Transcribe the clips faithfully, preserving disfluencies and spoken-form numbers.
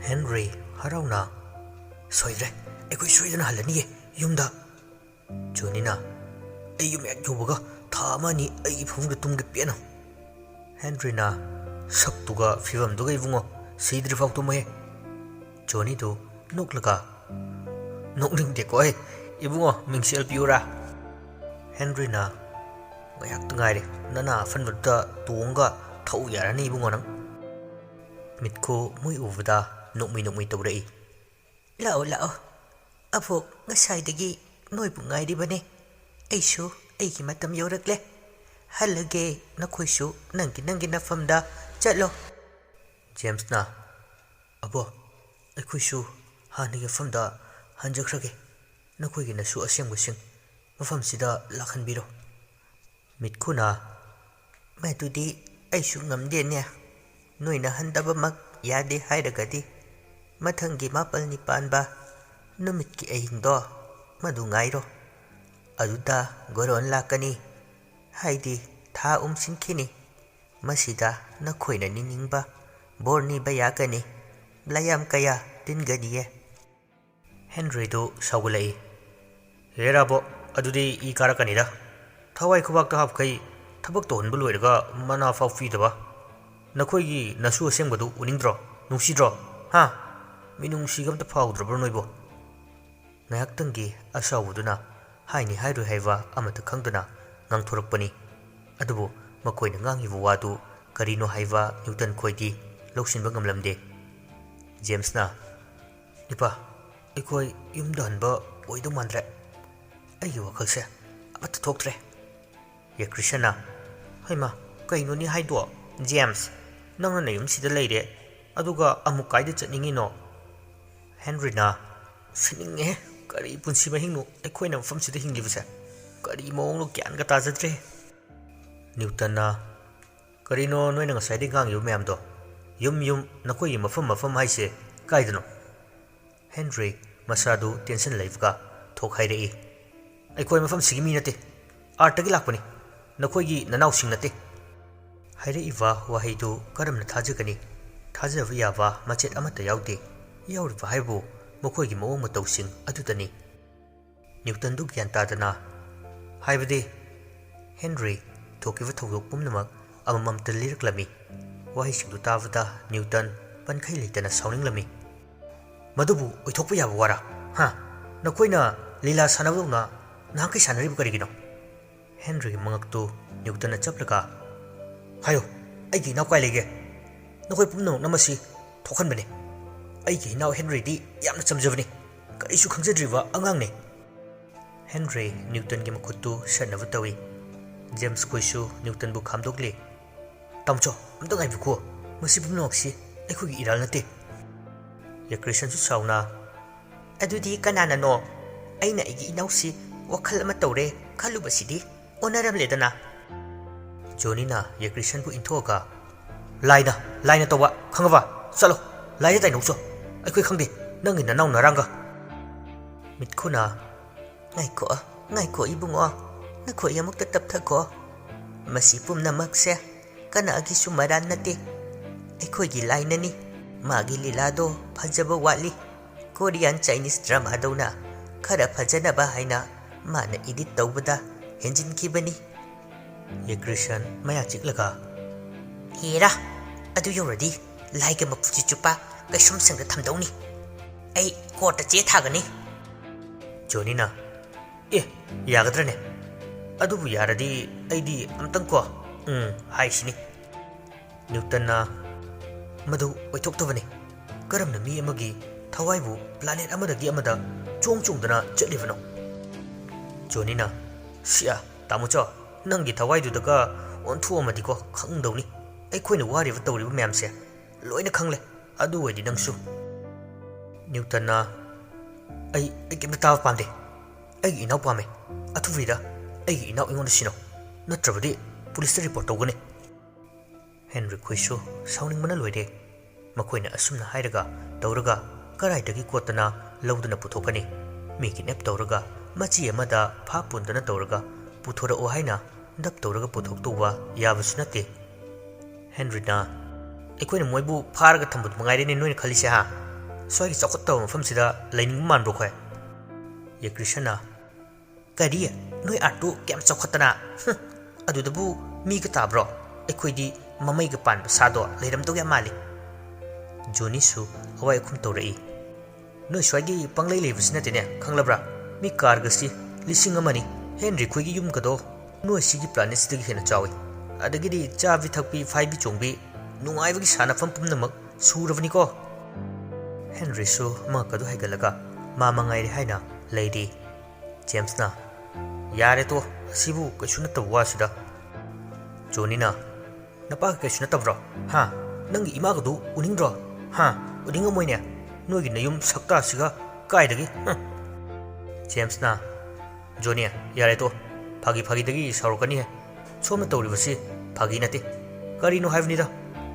Henry ꯍꯔꯥꯎꯅ, "ꯁꯣꯏꯗ꯭ꯔꯦ, ꯑꯩꯈꯣꯏ ꯁꯣꯏꯗꯅ ꯍꯜꯂꯅꯤꯌꯦ ꯌꯨꯝꯗ꯫" ꯖꯣꯅꯤꯅ, "ꯑꯩ ꯌꯨꯝ ꯍꯦꯛ ꯌꯧꯕꯒ ꯊꯥ ꯑꯃ ꯑꯅꯤ ꯑꯩꯒꯤ ꯐꯃꯨꯡꯗ ꯇꯨꯝꯒꯦ ꯄꯦꯟꯅ꯫" ꯍꯦꯟꯔꯤꯅ, "ꯁꯛꯇꯨꯒ ꯐꯤꯕꯝꯗꯨꯒ ꯏꯕꯨꯡꯉꯣ, ꯁꯤꯗ꯭ꯔꯤꯐꯥꯎ ꯇꯨꯝꯃꯨꯍꯦ꯫" ꯖꯣꯅꯤꯗꯨ ꯅꯣꯛꯂꯒ, "ꯅꯣꯛꯅꯤꯡꯗꯦꯀꯣ ꯑꯩ, ꯏꯕꯨꯡꯉꯣ, ꯃꯤꯡꯁꯦꯜ ꯄꯤꯌꯨꯔꯥ?" ꯍꯦꯟꯔꯤꯅ, "ꯉꯥꯏꯍꯥꯛꯇ ꯉꯥꯏꯔꯦ, ꯅꯅꯥ ꯑꯐꯟꯕꯗꯨꯗ ꯇꯣꯡꯉꯒ ꯊꯧ ꯌꯥꯔꯅꯤ ꯏꯕꯨꯡꯉꯣ ꯅꯪ꯫" ꯃꯤꯠꯈꯨ ꯃꯣꯏ ꯎꯕꯗ ꯅꯣꯛꯃꯤ ꯅꯣꯛꯃꯤ ꯇꯧꯔꯛꯏ꯫ "ꯂꯥꯛꯑꯣ, ꯂꯥꯛꯑꯣ꯫ ꯑꯕꯣꯛ ꯉꯁꯥꯏꯗꯒꯤ ꯅꯣꯏꯕꯨ ꯉꯥꯏꯔꯤꯕꯅꯦ꯫ ꯑꯩꯁꯨ ꯑꯩꯒꯤ ꯃꯇꯝ ꯌꯧꯔꯛꯂꯦ꯫ ꯍꯜꯂꯒꯦ, ꯅꯈꯣꯏꯁꯨ ꯅꯪꯒꯤ ꯅꯪꯒꯤ ꯅꯐꯝꯗ ꯆꯠꯂꯣ꯫" ꯖꯦꯝꯁꯅ, "ꯑꯕꯣ, ꯑꯩꯈꯣꯏꯁꯨ ꯍꯥꯟꯅꯒꯤ ꯃꯐꯝꯗ ꯍꯟꯖꯈ꯭ꯔꯒꯦ꯫ ꯅꯈꯣꯏꯒꯤ ꯅꯁꯨ ꯑꯁꯦꯡꯕꯁꯤꯡ ꯃꯐꯝꯁꯤꯗ ꯂꯥꯛꯍꯟꯕꯤꯔꯣ꯫" ꯃꯤꯠꯈꯨꯅ, "ꯃꯗꯨꯗꯤ ꯑꯩꯁꯨ ꯉꯝꯗꯦꯅꯦ꯫ ꯅꯣꯏꯅ ꯍꯟꯗꯕꯃꯛ ꯌꯥꯗꯦ ꯍꯥꯏꯔꯒꯗꯤ, ꯃꯊꯪꯒꯤ ꯃꯥꯄꯜꯅꯤ ꯄꯥꯟꯕ ꯅꯨꯃꯤꯠꯀꯤ ꯑꯍꯤꯡꯗꯣ ꯃꯗꯨ ꯉꯥꯏꯔꯣ꯫ ꯑꯗꯨꯗ ꯒꯣꯔꯣꯟ ꯂꯥꯛꯀꯅꯤ, ꯍꯥꯏꯗꯤ ꯊꯥ ꯎꯝꯁꯤꯟꯈꯤꯅꯤ꯫ ꯃꯁꯤꯗ ꯅꯈꯣꯏꯅ ꯅꯤꯡꯅꯤꯡꯕ ꯕꯣꯔ ꯅꯤꯕ ꯌꯥꯒꯅꯤ꯫ ꯂꯥꯏꯌꯥꯝ ꯀꯌꯥ ꯇꯤꯟꯒꯅꯤꯌꯦ꯫" ꯍꯦꯟꯔꯤꯗꯨ ꯁꯥꯎꯒꯠꯂꯛꯏ꯫ "ꯍꯦꯔꯥꯕꯣ, ꯑꯗꯨꯗꯤ ꯏ ꯀꯥꯔꯛꯀꯅꯤꯗ꯫ ꯊꯋꯥꯏ ꯈꯨꯕꯥꯛꯇ ꯍꯥꯞꯈꯩ ꯊꯕꯛ ꯇꯧꯍꯟꯕ ꯂꯣꯏꯔꯒ ꯃꯅꯥ ꯐꯥꯎ ꯄꯤꯗꯕ꯫ ꯅꯈꯣꯏꯒꯤ ꯅꯁꯨ ꯑꯁꯦꯡꯕꯗꯨ ꯎꯅꯤꯡꯗ꯭ꯔꯣ? ꯅꯨꯡꯁꯤꯗ꯭ꯔꯣ? ꯍꯥ? ꯃꯤꯅꯨꯡꯁꯤꯒ ꯑꯝꯇ ꯐꯥꯎꯗ꯭ꯔꯕ꯭ꯔꯣ ꯅꯣꯏꯕꯣ?" ꯉꯥꯏꯍꯥꯛꯇꯪꯒꯤ ꯑꯁꯥꯎꯕꯗꯨꯅ ꯍꯥꯏꯅꯤ ꯍꯥꯏꯔꯣꯏ ꯍꯥꯏꯕ ꯑꯃꯠꯇ ꯈꯪꯗꯅ ꯉꯥꯡꯊꯣꯔꯛꯄꯅꯤ꯫ ꯑꯗꯨꯕꯨ ꯃꯈꯣꯏꯅ ꯉꯥꯡꯉꯤꯕ ꯋꯥꯗꯨ ꯀꯔꯤꯅꯣ ꯍꯥꯏꯕ ꯅ꯭ꯌꯨꯇꯟ ꯈꯣꯏꯗꯤ ꯂꯧꯁꯤꯟꯕ ꯉꯝꯂꯝꯗꯦ꯫ ꯖꯦꯝꯁꯅ, "ꯏꯄꯥ, ꯑꯩꯈꯣꯏ ꯌꯨꯝꯗ ꯍꯟꯕ ꯑꯣꯏꯗꯧ ꯃꯥꯟꯗ꯭ꯔꯦ꯫ ꯑꯩꯒꯤ ꯋꯥꯈꯜꯁꯦ ꯑꯃꯠꯇ ꯊꯣꯛꯇ꯭ꯔꯦ꯫" ꯌꯦꯀ꯭ꯔꯤꯁꯅ, "ꯍꯩꯃꯥ, ꯀꯩꯅꯣꯅꯦ ꯍꯥꯏꯗꯣ? ꯖꯦꯝꯁ, ꯅꯪꯅ ꯅꯌꯨꯝꯁꯤꯗ ꯂꯩꯔꯦ, ꯑꯗꯨꯒ ꯑꯃꯨꯛ ꯀꯥꯏꯗ ꯆꯠꯅꯤꯡꯉꯤꯅꯣ?" ꯍꯦꯟꯔꯤꯅ, "ꯁꯤꯅꯤꯡꯉꯦꯍꯦ, ꯀꯔꯤ ꯄꯨꯟꯁꯤ ꯃꯍꯤꯡꯅꯣ ꯑꯩꯈꯣꯏꯅ ꯃꯐꯝꯁꯤꯗ ꯍꯤꯡꯂꯤꯕꯁꯦ? ꯀꯔꯤ ꯃꯑꯣꯡꯅꯣ ꯒ꯭ꯌꯥꯟꯒ ꯇꯥꯖꯗ꯭ꯔꯦ꯫" ꯅ꯭ꯌꯨꯇꯟꯅ, "ꯀꯔꯤꯅꯣ ꯅꯣꯏꯅ ꯉꯁꯥꯏꯗꯒꯤ ꯉꯥꯡꯉꯤꯕ ꯃꯌꯥꯝꯗꯣ? ꯌꯨꯝ ꯌꯨꯝ, ꯅꯈꯣꯏꯒꯤ ꯃꯐꯝ ꯃꯐꯝ ꯍꯥꯏꯁꯦ ꯀꯥꯏꯗꯅꯣ?" ꯍꯦꯟꯔꯤ ꯃꯁꯥꯗꯨ ꯇꯦꯟꯁꯟ ꯂꯩꯕꯒ ꯊꯣꯛ ꯍꯥꯏꯔꯛꯏ, "ꯑꯩꯈꯣꯏ ꯃꯐꯝꯁꯤꯒꯤ ꯃꯤ ꯅꯠꯇꯦ, ꯑꯥꯔꯠꯇꯒꯤ ꯂꯥꯛꯄꯅꯤ, ꯅꯈꯣꯏꯒꯤ ꯅꯅꯥꯎꯁꯤꯡ ꯅꯠꯇꯦ꯫" ꯍꯥꯏꯔꯛꯏꯕ ꯋꯥꯍꯩꯗꯨ ꯀꯔꯝꯅ ꯊꯥꯖꯒꯅꯤ? ꯊꯥꯖꯕ ꯌꯥꯕ ꯃꯆꯦꯠ ꯑꯃꯠꯇ ꯌꯥꯎꯗꯦ꯫ ꯌꯥꯎꯔꯤꯕ ꯍꯥꯏꯕꯨ ꯃꯈꯣꯏꯒꯤ ꯃꯑꯣꯡ ꯃꯇꯧꯁꯤꯡ ꯑꯗꯨꯗꯅꯤ꯫ ꯅ꯭ꯌꯨꯇꯟꯗꯨ ꯒ꯭ꯌꯥꯟ ꯇꯥꯗꯅ, "ꯍꯥꯏꯕꯗꯤ?" ꯍꯦꯟꯔꯤ ꯊꯣꯛꯈꯤꯕ ꯊꯧꯗꯣꯛ ꯄꯨꯝꯅꯃꯛ ꯑꯃꯃꯝꯇ ꯂꯤꯔꯛꯂꯝꯃꯤ꯫ ꯋꯥꯍꯩꯁꯤꯡꯗꯨ ꯇꯥꯕꯗ ꯅ꯭ꯌꯨꯇꯟ ꯄꯟꯈꯩ ꯂꯩꯇꯅ ꯁꯥꯎꯅꯤꯡꯂꯝꯃꯤ꯫ "ꯃꯗꯨꯕꯨ ꯑꯣꯏꯊꯣꯛꯄ ꯌꯥꯕ ꯋꯥꯔꯥ? ꯍꯥ? ꯅꯈꯣꯏꯅ ꯂꯤꯂꯥ ꯁꯥꯟꯅꯕꯗꯧꯅ ꯅꯍꯥꯟꯈꯩ ꯁꯥꯟꯅꯔꯤꯕ ꯀꯔꯤꯒꯤꯅꯣ?" ꯍꯦꯟꯔꯤꯒꯤ ꯃꯉꯛꯇꯨ ꯅ꯭ꯌꯨꯇꯟꯅ ꯆꯞꯂꯒ, "ꯍꯥꯏꯌꯨ, ꯑꯩꯒꯤ ꯏꯅꯥꯎ ꯀꯥꯏ ꯂꯩꯒꯦ? ꯅꯈꯣꯏ ꯄꯨꯝꯅꯃꯛꯅ ꯃꯁꯤ ꯊꯣꯛꯍꯟꯕꯅꯤ꯫ ꯑꯩꯒꯤ ꯏꯅꯥꯎ ꯍꯦꯟꯔꯤꯗꯤ ꯌꯥꯝꯅ ꯆꯝꯖꯕꯅꯤ, ꯀꯔꯤꯁꯨ ꯈꯪꯖꯗ꯭ꯔꯤꯕ ꯑꯉꯥꯡꯅꯤ꯫" ꯍꯦꯟꯔꯤ ꯅ꯭ꯌꯨꯇꯟꯒꯤ ꯃꯈꯨꯠꯇꯨ ꯁꯠꯅꯕ ꯇꯧꯏ꯫ ꯖꯦꯝꯁ ꯈꯣꯏꯁꯨ ꯅ꯭ꯌꯨꯇꯟꯕꯨ ꯈꯥꯝꯗꯣꯛꯂꯤ꯫ "ꯇꯥꯃꯣꯆꯧ, ꯑꯝꯇ ꯉꯥꯏꯕꯤꯈꯣ, ꯃꯁꯤ ꯄꯨꯝꯅꯃꯛꯁꯤ ꯑꯩꯈꯣꯏꯒꯤ ꯏꯔꯥꯜ ꯅꯠꯇꯦ꯫" ꯌꯦꯀ꯭ꯔꯤꯁꯟꯁꯨ ꯁꯥꯎꯅ, "ꯑꯗꯨꯗꯤ ꯀꯅꯥꯅꯅꯣ? ꯑꯩꯅ ꯑꯩꯒꯤ ꯏꯅꯥꯎꯁꯤ ꯋꯥꯈꯜ ꯑꯃ ꯇꯧꯔꯦ ꯈꯜꯂꯨꯕꯁꯤꯗꯤ ꯑꯣꯟꯅꯔꯝꯂꯦꯗꯅ꯫" ꯖꯣꯅꯤꯅ ꯌꯦꯀ꯭ꯔꯤꯁꯟꯕꯨ ꯏꯟꯊꯣꯛꯑꯒ, "ꯂꯥꯏꯅ, ꯂꯥꯏꯅ ꯇꯧꯕ, ꯈꯪꯉꯕ? ꯆꯠꯂꯣ, ꯂꯥꯏꯗ ꯇꯥꯏꯅꯧꯆꯣ, ꯑꯩꯈꯣꯏ ꯈꯪꯗꯦ ꯅꯪꯒꯤ ꯅꯅꯥꯎ ꯅꯔꯥꯡꯒ꯫" ꯃꯤꯠꯈꯨꯅ, "ꯉꯥꯏꯈꯣ, ꯉꯥꯏꯈꯣ ꯏꯕꯨꯡꯉꯣ, ꯅꯈꯣꯏ ꯑꯃꯨꯛꯇ ꯇꯞꯊꯈꯣ꯫ ꯃꯁꯤ ꯄꯨꯝꯅꯃꯛꯁꯦ ꯀꯅꯥꯒꯤꯁꯨ ꯃꯔꯥꯟ ꯅꯠꯇꯦ, ꯑꯩꯈꯣꯏꯒꯤ ꯂꯥꯏꯅꯅꯤ꯫ ꯃꯥꯒꯤ ꯂꯤꯂꯥꯗꯣ ꯐꯖꯕ ꯋꯥꯠꯂꯤ꯫ ꯀꯣꯔꯤꯌꯥꯟ ꯆꯥꯏꯅꯤꯁ ꯗ꯭ꯔꯃꯥꯗꯧꯅ ꯈꯔ ꯐꯖꯅꯕ ꯍꯥꯏꯅ ꯃꯥꯅ ꯏꯗꯤꯠ ꯇꯧꯕꯗ ꯍꯦꯟꯖꯤꯟꯈꯤꯕꯅꯤ꯫" ꯌꯦꯀ꯭ꯔꯤꯁꯟ ꯃꯌꯥ ꯆꯤꯛꯂꯒ, "ꯍꯦꯔꯥ, ꯑꯗꯨ ꯌꯧꯔꯗꯤ ꯂꯥꯏꯒ ꯃꯄꯨꯟꯁꯤ ꯆꯨꯞꯄ ꯀꯩꯁꯨꯝꯁꯪꯗ ꯊꯝꯗꯧꯅꯤ꯫ ꯑꯩ ꯀꯣꯔꯠꯇ ꯆꯦ ꯊꯥꯒꯅꯤ꯫" ꯖꯣꯅꯤꯅ, "ꯑꯦ, ꯌꯥꯒꯗ꯭ꯔꯅꯦ? ꯑꯗꯨꯕꯨ ꯌꯥꯔꯗꯤ ꯑꯩꯗꯤ ꯑꯝꯇꯪ ꯀꯣ, ꯎꯝ, ꯍꯥꯏꯁꯤꯅꯤ꯫" ꯅ꯭ꯌꯨꯇꯟꯅ, "ꯃꯗꯨ ꯑꯣꯏꯊꯣꯛꯇꯕꯅꯤ꯫ ꯀꯔꯝꯅ ꯃꯤ ꯑꯃꯒꯤ ꯊꯋꯥꯏꯕꯨ ꯄ꯭ꯂꯥꯅꯦꯠ ꯑꯃꯗꯒꯤ ꯑꯃꯗ ꯆꯣꯡ ꯆꯣꯡꯗꯅ ꯆꯠꯂꯤꯕꯅꯣ?" ꯖꯣꯅꯤꯅ, "ꯁꯤꯌꯥ, ꯇꯥꯃꯣꯆꯧ, ꯅꯪꯒꯤ ꯊꯋꯥꯏꯗꯨꯗꯒ ꯑꯣꯟꯊꯣꯛꯑꯝꯃꯗꯤꯀꯣ ꯈꯪꯗꯧꯅꯤ꯫ ꯑꯩꯈꯣꯏꯅ ꯋꯥꯔꯤꯕ ꯇꯧꯔꯤꯕ ꯃꯌꯥꯝꯁꯦ ꯂꯣꯏꯅ ꯈꯪꯂꯦ꯫ ꯑꯗꯨ ꯑꯣꯏꯗꯤ ꯅꯪꯁꯨ꯫" ꯅ꯭ꯌꯨꯇꯟꯅ, "ꯑꯩ, ꯑꯩ ꯀꯩꯝꯇ ꯇꯥꯕ ꯄꯥꯝꯗꯦ꯫ ꯑꯩꯒꯤ ꯏꯅꯥꯎ ꯄꯥꯝꯃꯦ꯫ ꯑꯊꯨꯕꯤꯗ ꯑꯩꯒꯤ ꯏꯅꯥꯎ ꯑꯩꯉꯣꯟꯗ ꯁꯤꯟꯅꯧ꯫ ꯅꯠꯇ꯭ꯔꯕꯗꯤ ꯄꯨꯂꯤꯁꯇ ꯔꯤꯄꯣꯔꯠ ꯇꯧꯒꯅꯤ꯫" ꯍꯦꯟꯔꯤ ꯈꯣꯏꯁꯨ ꯁꯥꯎꯅꯤꯡꯕꯅ ꯂꯣꯏꯔꯦ꯫ ꯃꯈꯣꯏꯅ ꯑꯁꯨꯝꯅ ꯍꯥꯏꯔꯒ ꯇꯧꯔꯒ ꯀꯔꯥꯏꯗꯒꯤ ꯀꯣꯠꯇꯅ ꯂꯧꯗꯨꯅ ꯄꯨꯊꯣꯛꯀꯅꯤ? ꯃꯤ ꯀꯤꯗꯅꯦꯞ ꯇꯧꯔꯒ ꯃꯆꯤ ꯑꯃꯗ ꯐꯥ ꯄꯨꯟꯗꯅ ꯇꯧꯔꯒ ꯄꯨꯊꯣꯔꯛꯑꯣ ꯍꯥꯏꯅ ꯗꯞ ꯇꯧꯔꯒ ꯄꯨꯊꯣꯛꯇꯧꯕ ꯌꯥꯕꯁꯨ ꯅꯠꯇꯦ꯫ ꯍꯦꯟꯔꯤꯅ, ꯑꯩꯈꯣꯏꯅ ꯃꯣꯏꯕꯨ ꯐꯥꯔꯒ ꯊꯝꯕꯗꯨ ꯃꯉꯥꯏꯔꯦꯅꯦ ꯅꯣꯏꯅ ꯈꯜꯂꯤꯁꯦ, ꯍꯥ? ꯁ꯭ꯋꯥꯏꯒꯤ ꯆꯥꯎꯈꯠꯇꯕ ꯃꯐꯝꯁꯤꯗ ꯂꯩꯅꯤꯡꯕ ꯃꯥꯟꯕ꯭ꯔꯣ ꯑꯩꯈꯣꯏ? ꯌꯦꯀ꯭ꯔꯤꯁꯅ, ꯀꯔꯤ? ꯅꯣꯏ ꯑꯥꯔꯠꯇꯨ ꯀꯌꯥꯝ ꯆꯥꯎꯈꯠꯇꯅ? ꯍꯨꯝ, ꯑꯗꯨꯗꯕꯨ ꯃꯤꯒ ꯇꯥꯕ꯭ꯔꯣ? ꯑꯩꯈꯣꯏꯗꯤ ꯃꯃꯩꯒ ꯄꯥꯟꯕ ꯁꯥꯗꯣ ꯂꯩꯔꯝꯗꯧ ꯌꯥꯝ ꯃꯥꯜꯂꯤ꯫ ꯖꯣꯅꯤꯁꯨ ꯑꯋꯥꯏ ꯑꯈꯨꯝ ꯇꯧꯔꯛꯏ꯫ ꯅꯣꯏ ꯁ꯭ꯋꯥꯏꯒꯤ ꯄꯪꯂꯩ ꯂꯩꯕꯁꯤ ꯅꯠꯇꯦꯅꯦ, ꯈꯪꯂꯕ꯭ꯔꯥ? ꯃꯤ ꯀꯥꯔꯒꯁꯤ ꯂꯤꯁꯤꯡ ꯑꯃꯅꯤ꯫ ꯍꯦꯟꯔꯤ ꯈꯣꯏꯒꯤ ꯌꯨꯝꯒꯗꯣ ꯅꯣꯏ ꯁꯤꯒꯤ ꯄ꯭ꯂꯥꯅꯦꯠꯁꯤꯗꯒꯤ ꯍꯦꯟꯅ ꯆꯥꯎꯏ꯫ ꯑꯗꯒꯤꯗꯤ ꯆꯥꯕꯤ ꯊꯛꯄꯤ, ꯐꯥꯏꯕꯤ ꯆꯣꯡꯕꯤ, ꯅꯨꯡꯉꯥꯏꯕꯒꯤ ꯁꯥꯟꯅꯐꯝ ꯄꯨꯝꯅꯃꯛ ꯁꯨꯔꯕꯅꯤꯀꯣ꯫ ꯍꯦꯟꯔꯤꯁꯨ ꯃꯉꯛꯀꯗꯨ ꯍꯥꯏꯒꯠꯂꯒ ꯃꯥ ꯃꯉꯥꯏꯔꯦ ꯍꯥꯏꯅ ꯂꯩꯔꯤ꯫ ꯖꯦꯝꯁꯅ, "ꯌꯥꯔꯦ ꯇꯣ, ꯑꯁꯤꯕꯨ ꯀꯩꯁꯨ ꯅꯠꯇꯕ ꯋꯥꯁꯤꯗ꯫" ꯖꯣꯅꯤꯅ, "ꯅꯄꯥꯒ ꯀꯩꯁꯨ ꯅꯠꯇꯕ꯭ꯔꯣ? ꯍꯥ? ꯅꯪꯒꯤ ꯏꯃꯥꯒꯗꯨ ꯎꯅꯤꯡꯗ꯭ꯔꯣ? ꯍꯥ? ꯎꯅꯤꯡꯉꯝꯃꯣꯏꯅꯦ꯫ ꯅꯣꯏꯒꯤ ꯅꯌꯨꯝ ꯁꯛꯇꯥꯁꯤꯒ ꯀꯥꯏꯗꯒꯤ? ꯍꯨꯝ꯫" ꯖꯦꯝꯁꯅ, "ꯖꯣꯅꯤ, ꯌꯥꯔꯦ ꯇꯣ꯫ ꯐꯥꯒꯤ ꯐꯥꯒꯤꯗꯒꯤ ꯁꯥꯎꯔꯛꯀꯅꯤꯍꯦ꯫ ꯁꯣꯝꯅ ꯇꯧꯔꯤꯕꯁꯤ ꯐꯥꯒꯤ ꯅꯠꯇꯦ꯫ ꯀꯔꯤꯅꯣ ꯍꯥꯏꯕꯅꯤꯗ꯫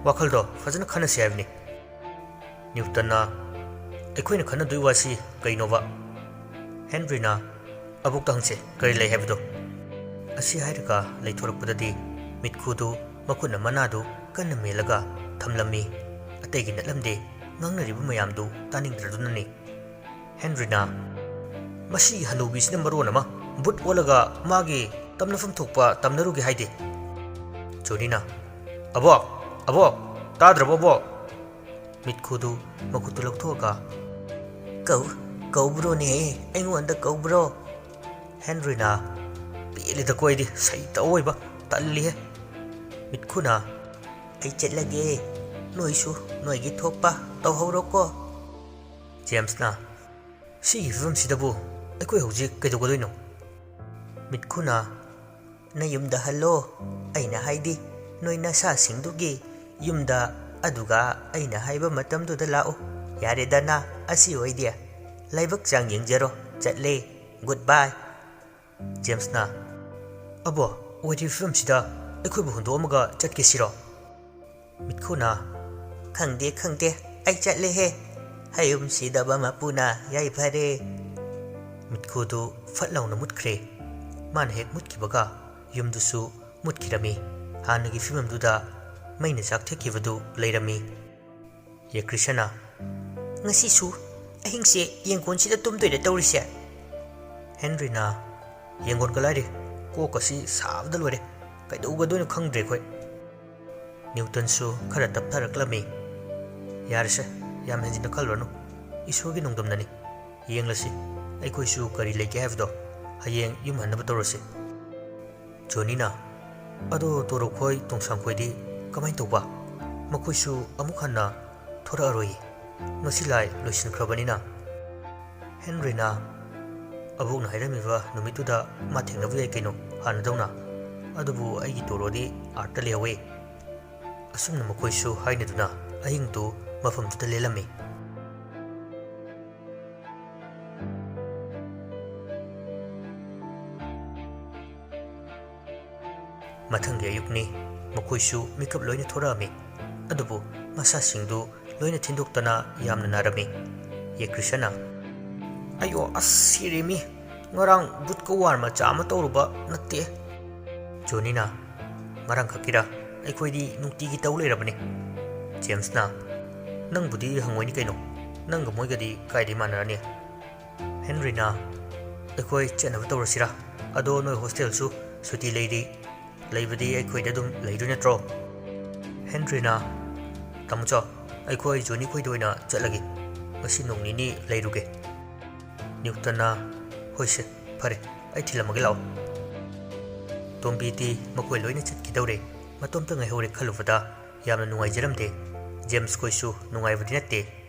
ꯋꯥꯈꯜꯗꯣ ꯐꯖꯅ ꯈꯟꯅꯁꯤ ꯍꯥꯏꯕꯅꯤ꯫" ꯅ꯭ꯌꯨꯇꯟꯅ, "ꯑꯩꯈꯣꯏꯅ ꯈꯟꯅꯗꯣꯏ ꯋꯥꯁꯤ ꯀꯩꯅꯣꯕ?" ꯍꯦꯟꯔꯤꯅ, "ꯑꯕꯣꯛꯇ ꯍꯪꯁꯦ, ꯀꯔꯤ ꯂꯩ ꯍꯥꯏꯕꯗꯣ꯫" ꯑꯁꯤ ꯍꯥꯏꯔꯒ ꯂꯩꯊꯣꯔꯛꯄꯗꯗꯤ ꯃꯤꯠꯈꯨꯗꯨ ꯃꯈꯨꯠꯅ ꯃꯅꯥꯗꯨ ꯀꯟꯅ ꯃꯦꯜꯂꯒ ꯊꯝꯂꯝꯃꯤ꯫ ꯑꯇꯩꯒꯤ ꯅꯠꯂꯝꯗꯦ, ꯉꯥꯡꯅꯔꯤꯕ ꯃꯌꯥꯝꯗꯨ ꯇꯥꯅꯤꯡꯗ꯭ꯔꯗꯨꯅꯅꯤ꯫ ꯍꯦꯟꯔꯤꯅ, "ꯃꯁꯤꯒꯤ ꯍꯅꯨꯕꯤꯁꯤꯅ ꯃꯔꯣꯟ ꯑꯃ ꯕꯨꯠ ꯑꯣꯜꯂꯒ ꯃꯥꯒꯤ ꯇꯝꯅꯐꯝ ꯊꯣꯛꯄ ꯇꯝꯅꯔꯨꯒꯦ ꯍꯥꯏꯗꯦ꯫" ꯖꯣꯅꯤꯅ, "ꯑꯕꯣꯛ, ꯑꯕꯣꯛ, ꯇꯥꯗ꯭ꯔꯕꯣ ꯑꯕꯣꯛ?" ꯃꯤꯠꯈꯨꯗꯨ ꯃꯈꯨꯠꯇꯨ ꯂꯧꯊꯣꯛꯑꯒ, "ꯀꯧ, ꯀꯧꯕ꯭ꯔꯣꯅꯦꯍꯦ? ꯑꯩꯉꯣꯟꯗ ꯀꯧꯕ꯭ꯔꯣ?" ꯍꯦꯟꯔꯤꯅ, "ꯄꯦꯜꯂꯦꯗꯀꯣ ꯑꯩꯗꯤ, ꯁꯩꯇ ꯑꯣꯏꯕ, ꯇꯜꯂꯤꯍꯦ꯫" ꯃꯤꯠꯈꯨꯅ, "ꯑꯩ ꯆꯠꯂꯒꯦ, ꯅꯣꯏꯁꯨ ꯅꯣꯏꯒꯤ ꯊꯣꯛꯄ ꯇꯧꯍꯧꯔꯣꯀꯣ꯫" ꯖꯦꯝꯁꯅ, "ꯁꯤꯒꯤ ꯐꯤꯕꯝꯁꯤꯗꯕꯨ ꯑꯩꯈꯣꯏ ꯍꯧꯖꯤꯛ ꯀꯩꯗꯧꯒꯗꯣꯏꯅꯣ?" ꯃꯤꯠꯈꯨꯅ, "ꯅꯌꯨꯝꯗ ꯍꯜꯂꯣ, ꯑꯩꯅ ꯍꯥꯏꯗꯤ ꯅꯣꯏ ꯅꯁꯥꯁꯤꯡꯗꯨꯒꯤ ꯌꯨꯝꯗ, ꯑꯗꯨꯒ ꯑꯩꯅ ꯍꯥꯏꯕ ꯃꯇꯝꯗꯨꯗ ꯂꯥꯛꯎ꯫ ꯌꯥꯔꯦꯗꯅ, ꯑꯁꯤ ꯑꯣꯏꯗꯤ ꯂꯥꯏꯕꯛ ꯆꯥꯡ ꯌꯦꯡꯖꯔꯣ, ꯆꯠꯂꯦ, ꯒꯨꯗ ꯕꯥꯏ꯫" ꯖꯦꯝꯁꯅ, "ꯑꯕꯣ, ꯑꯣꯏꯔꯤꯕ ꯐꯤꯕꯝꯁꯤꯗ ꯑꯩꯈꯣꯏꯕꯨ ꯍꯨꯟꯗꯣꯛꯑꯝꯃꯒ ꯆꯠꯀꯦ ꯁꯤꯔꯣ?" ꯃꯤꯠꯈꯨꯅ, "ꯈꯪꯗꯦ, ꯈꯪꯗꯦ, ꯑꯩ ꯆꯠꯂꯦꯍꯦ꯫ ꯍꯌꯨꯝ ꯁꯤꯗꯕ ꯃꯄꯨꯅ ꯌꯥꯏꯐꯔꯦ꯫" ꯃꯤꯠꯈꯨꯗꯨ ꯐꯠ ꯂꯥꯎꯅ ꯃꯨꯠꯈ꯭ꯔꯦ꯫ ꯃꯥꯅ ꯍꯦꯛ ꯃꯨꯠꯈꯤꯕꯒ ꯌꯨꯝꯗꯨꯁꯨ ꯃꯨꯠꯈꯤꯔꯝꯃꯤ꯫ ꯍꯥꯟꯅꯒꯤ ꯐꯤꯕꯝꯗꯨꯗ ꯃꯩꯅ ꯆꯥꯛꯊꯦꯛꯈꯤꯕꯗꯨ ꯂꯩꯔꯝꯃꯤ꯫ ꯌꯦꯀ꯭ꯔꯤꯁꯅ, "ꯉꯁꯤꯁꯨ ꯑꯍꯤꯡꯁꯦ ꯌꯦꯡꯒꯣꯟꯁꯤꯗ ꯇꯨꯝꯗꯣꯏꯔ ꯇꯧꯔꯤꯁꯦ?" ꯍꯦꯟꯔꯤꯅ, "ꯌꯦꯡꯒꯣꯟꯒ ꯂꯥꯏꯔꯤ, ꯀꯣꯛꯀꯁꯤ ꯁꯥꯕꯗ ꯂꯣꯏꯔꯦ, ꯀꯩꯗꯧꯒꯗꯣꯏꯅꯣ ꯈꯪꯗ꯭ꯔꯦ ꯑꯩꯈꯣꯏ꯫" ꯅ꯭ꯌꯨꯇꯟꯁꯨ ꯈꯔ ꯇꯞꯊꯔꯛꯂꯝꯃꯤ꯫ "ꯌꯥꯔꯦꯁꯦ, ꯌꯥꯝ ꯍꯦꯟꯖꯤꯟꯅ ꯈꯜꯂꯨꯔꯅꯨ, ꯏꯁꯣꯔꯒꯤ ꯅꯣꯡꯗꯝꯅꯅꯤ꯫ ꯌꯦꯡꯂꯁꯤ, ꯑꯩꯈꯣꯏꯁꯨ ꯀꯔꯤ ꯂꯩꯒꯦ ꯍꯥꯏꯕꯗꯣ ꯍꯌꯦꯡ ꯌꯨꯝ ꯍꯟꯅꯕ ꯇꯧꯔꯁꯤ꯫" ꯖꯣꯅꯤꯅ, "ꯑꯗꯣ ꯇꯣꯔꯣ ꯈꯣꯏ, ꯇꯣꯡꯁꯥꯡ ꯈꯣꯏꯗꯤ ꯀꯃꯥꯏꯅ ꯇꯧꯕ? ꯃꯈꯣꯏꯁꯨ ꯑꯃꯨꯛ ꯍꯟꯅ ꯊꯣꯔꯛꯑꯔꯣꯏ꯫ ꯉꯁꯤ ꯂꯥꯏ ꯂꯣꯏꯁꯤꯟꯈ꯭ꯔꯕꯅꯤꯅ꯫" ꯍꯦꯟꯔꯤꯅ, "ꯑꯕꯣꯛꯅ ꯍꯥꯏꯔꯝꯃꯤꯕ ꯅꯨꯃꯤꯠꯇꯨꯗ ꯃꯥ ꯊꯦꯡꯅꯕ ꯌꯥꯏ ꯀꯩꯅꯣ, ꯍꯥꯟꯅꯗꯧꯅ꯫ ꯑꯗꯨꯕꯨ ꯑꯩꯒꯤ ꯇꯣꯔꯣꯗꯤ ꯑꯥꯔꯠꯇ ꯂꯩꯍꯧꯋꯤ꯫" ꯑꯁꯨꯝꯅ ꯃꯈꯣꯏꯁꯨ ꯍꯥꯏꯅꯗꯨꯅ ꯑꯍꯤꯡꯗꯨ ꯃꯐꯝꯗꯨꯗ ꯂꯦꯜꯂꯝꯃꯤ꯫ ꯃꯊꯪꯒꯤ ꯑꯌꯨꯛꯅꯤ꯫ ꯃꯈꯣꯏꯁꯨ ꯃꯤꯀꯞ ꯂꯣꯏꯅ ꯊꯣꯔꯛꯑꯝꯃꯤ꯫ ꯑꯗꯨꯕꯨ ꯃꯁꯥꯁꯤꯡꯗꯨ ꯂꯣꯏꯅ ꯊꯤꯟꯗꯣꯛꯇꯅ ꯌꯥꯝꯅ ꯅꯥꯔꯝꯃꯤ꯫ ꯌꯦꯀ꯭ꯔꯤꯁꯅ, "ꯑꯌꯣ, ꯑꯁ, ꯁꯤꯔꯦꯃꯤ꯫ ꯉꯔꯥꯡ ꯕꯨꯠꯀ ꯋꯥꯔ ꯃꯆꯥ ꯑꯃ ꯇꯧꯔꯨꯕ ꯅꯠꯇꯦ꯫" ꯖꯣꯅꯤꯅ, "ꯉꯔꯥꯡ ꯈꯛꯀꯤꯔꯥ? ꯑꯩꯈꯣꯏꯗꯤ ꯅꯨꯡꯇꯤꯒꯤ ꯇꯧ ꯂꯩꯔꯕꯅꯤ꯫" ꯖꯦꯝꯁꯅ, "ꯅꯪꯕꯨꯗꯤ ꯍꯪꯉꯣꯏꯅꯤ ꯀꯩꯅꯣ, ꯅꯪꯒ ꯃꯣꯏꯒꯗꯤ ꯀꯥꯏꯗꯩ ꯃꯥꯟꯅꯔꯅꯤ?" ꯍꯦꯟꯔꯤꯅ, "ꯑꯩꯈꯣꯏ ꯆꯠꯅꯕ ꯇꯧꯔꯁꯤꯔꯥ? ꯑꯗꯣ ꯅꯣꯏ ꯍꯣꯁꯇꯦꯜꯁꯨ ꯁꯨꯇꯤ ꯂꯩꯔꯤ, ꯂꯩꯕꯗꯤ ꯑꯩꯈꯣꯏꯗ ꯑꯗꯨꯝ ꯂꯩꯗꯣꯏ ꯅꯠꯇ꯭ꯔꯣ?" ꯍꯦꯟꯔꯤꯅ, "ꯇꯥꯃꯣꯆꯥ, ꯑꯩꯈꯣꯏ ꯖꯣꯅꯤ ꯈꯣꯏꯗ ꯑꯣꯏꯅ ꯆꯠꯂꯒꯦ, ꯉꯁꯤ ꯅꯣꯡ ꯅꯤꯅꯤ ꯂꯩꯔꯨꯒꯦ꯫" ꯅ꯭ꯌꯨꯇꯟꯅ, "ꯍꯣꯏꯁꯦ, ꯐꯔꯦ, ꯑꯩ ꯊꯤꯜꯂꯝꯃꯒꯦ ꯂꯥꯛꯑꯣ꯫" ꯇꯣꯝꯕꯤꯗꯤ ꯃꯈꯣꯏ ꯂꯣꯏꯅ ꯆꯠꯈꯤꯗꯧꯔꯦ, ꯃꯇꯣꯝꯇ ꯉꯥꯏꯍꯧꯔꯦ ꯈꯜꯂꯨꯕꯗ ꯌꯥꯝꯅ ꯅꯨꯡꯉꯥꯏꯖꯔꯝꯗꯦ꯫ ꯖꯦꯝꯁ ꯈꯣꯏꯁꯨ ꯅꯨꯡꯉꯥꯏꯕꯗꯤ ꯅꯠꯇꯦ,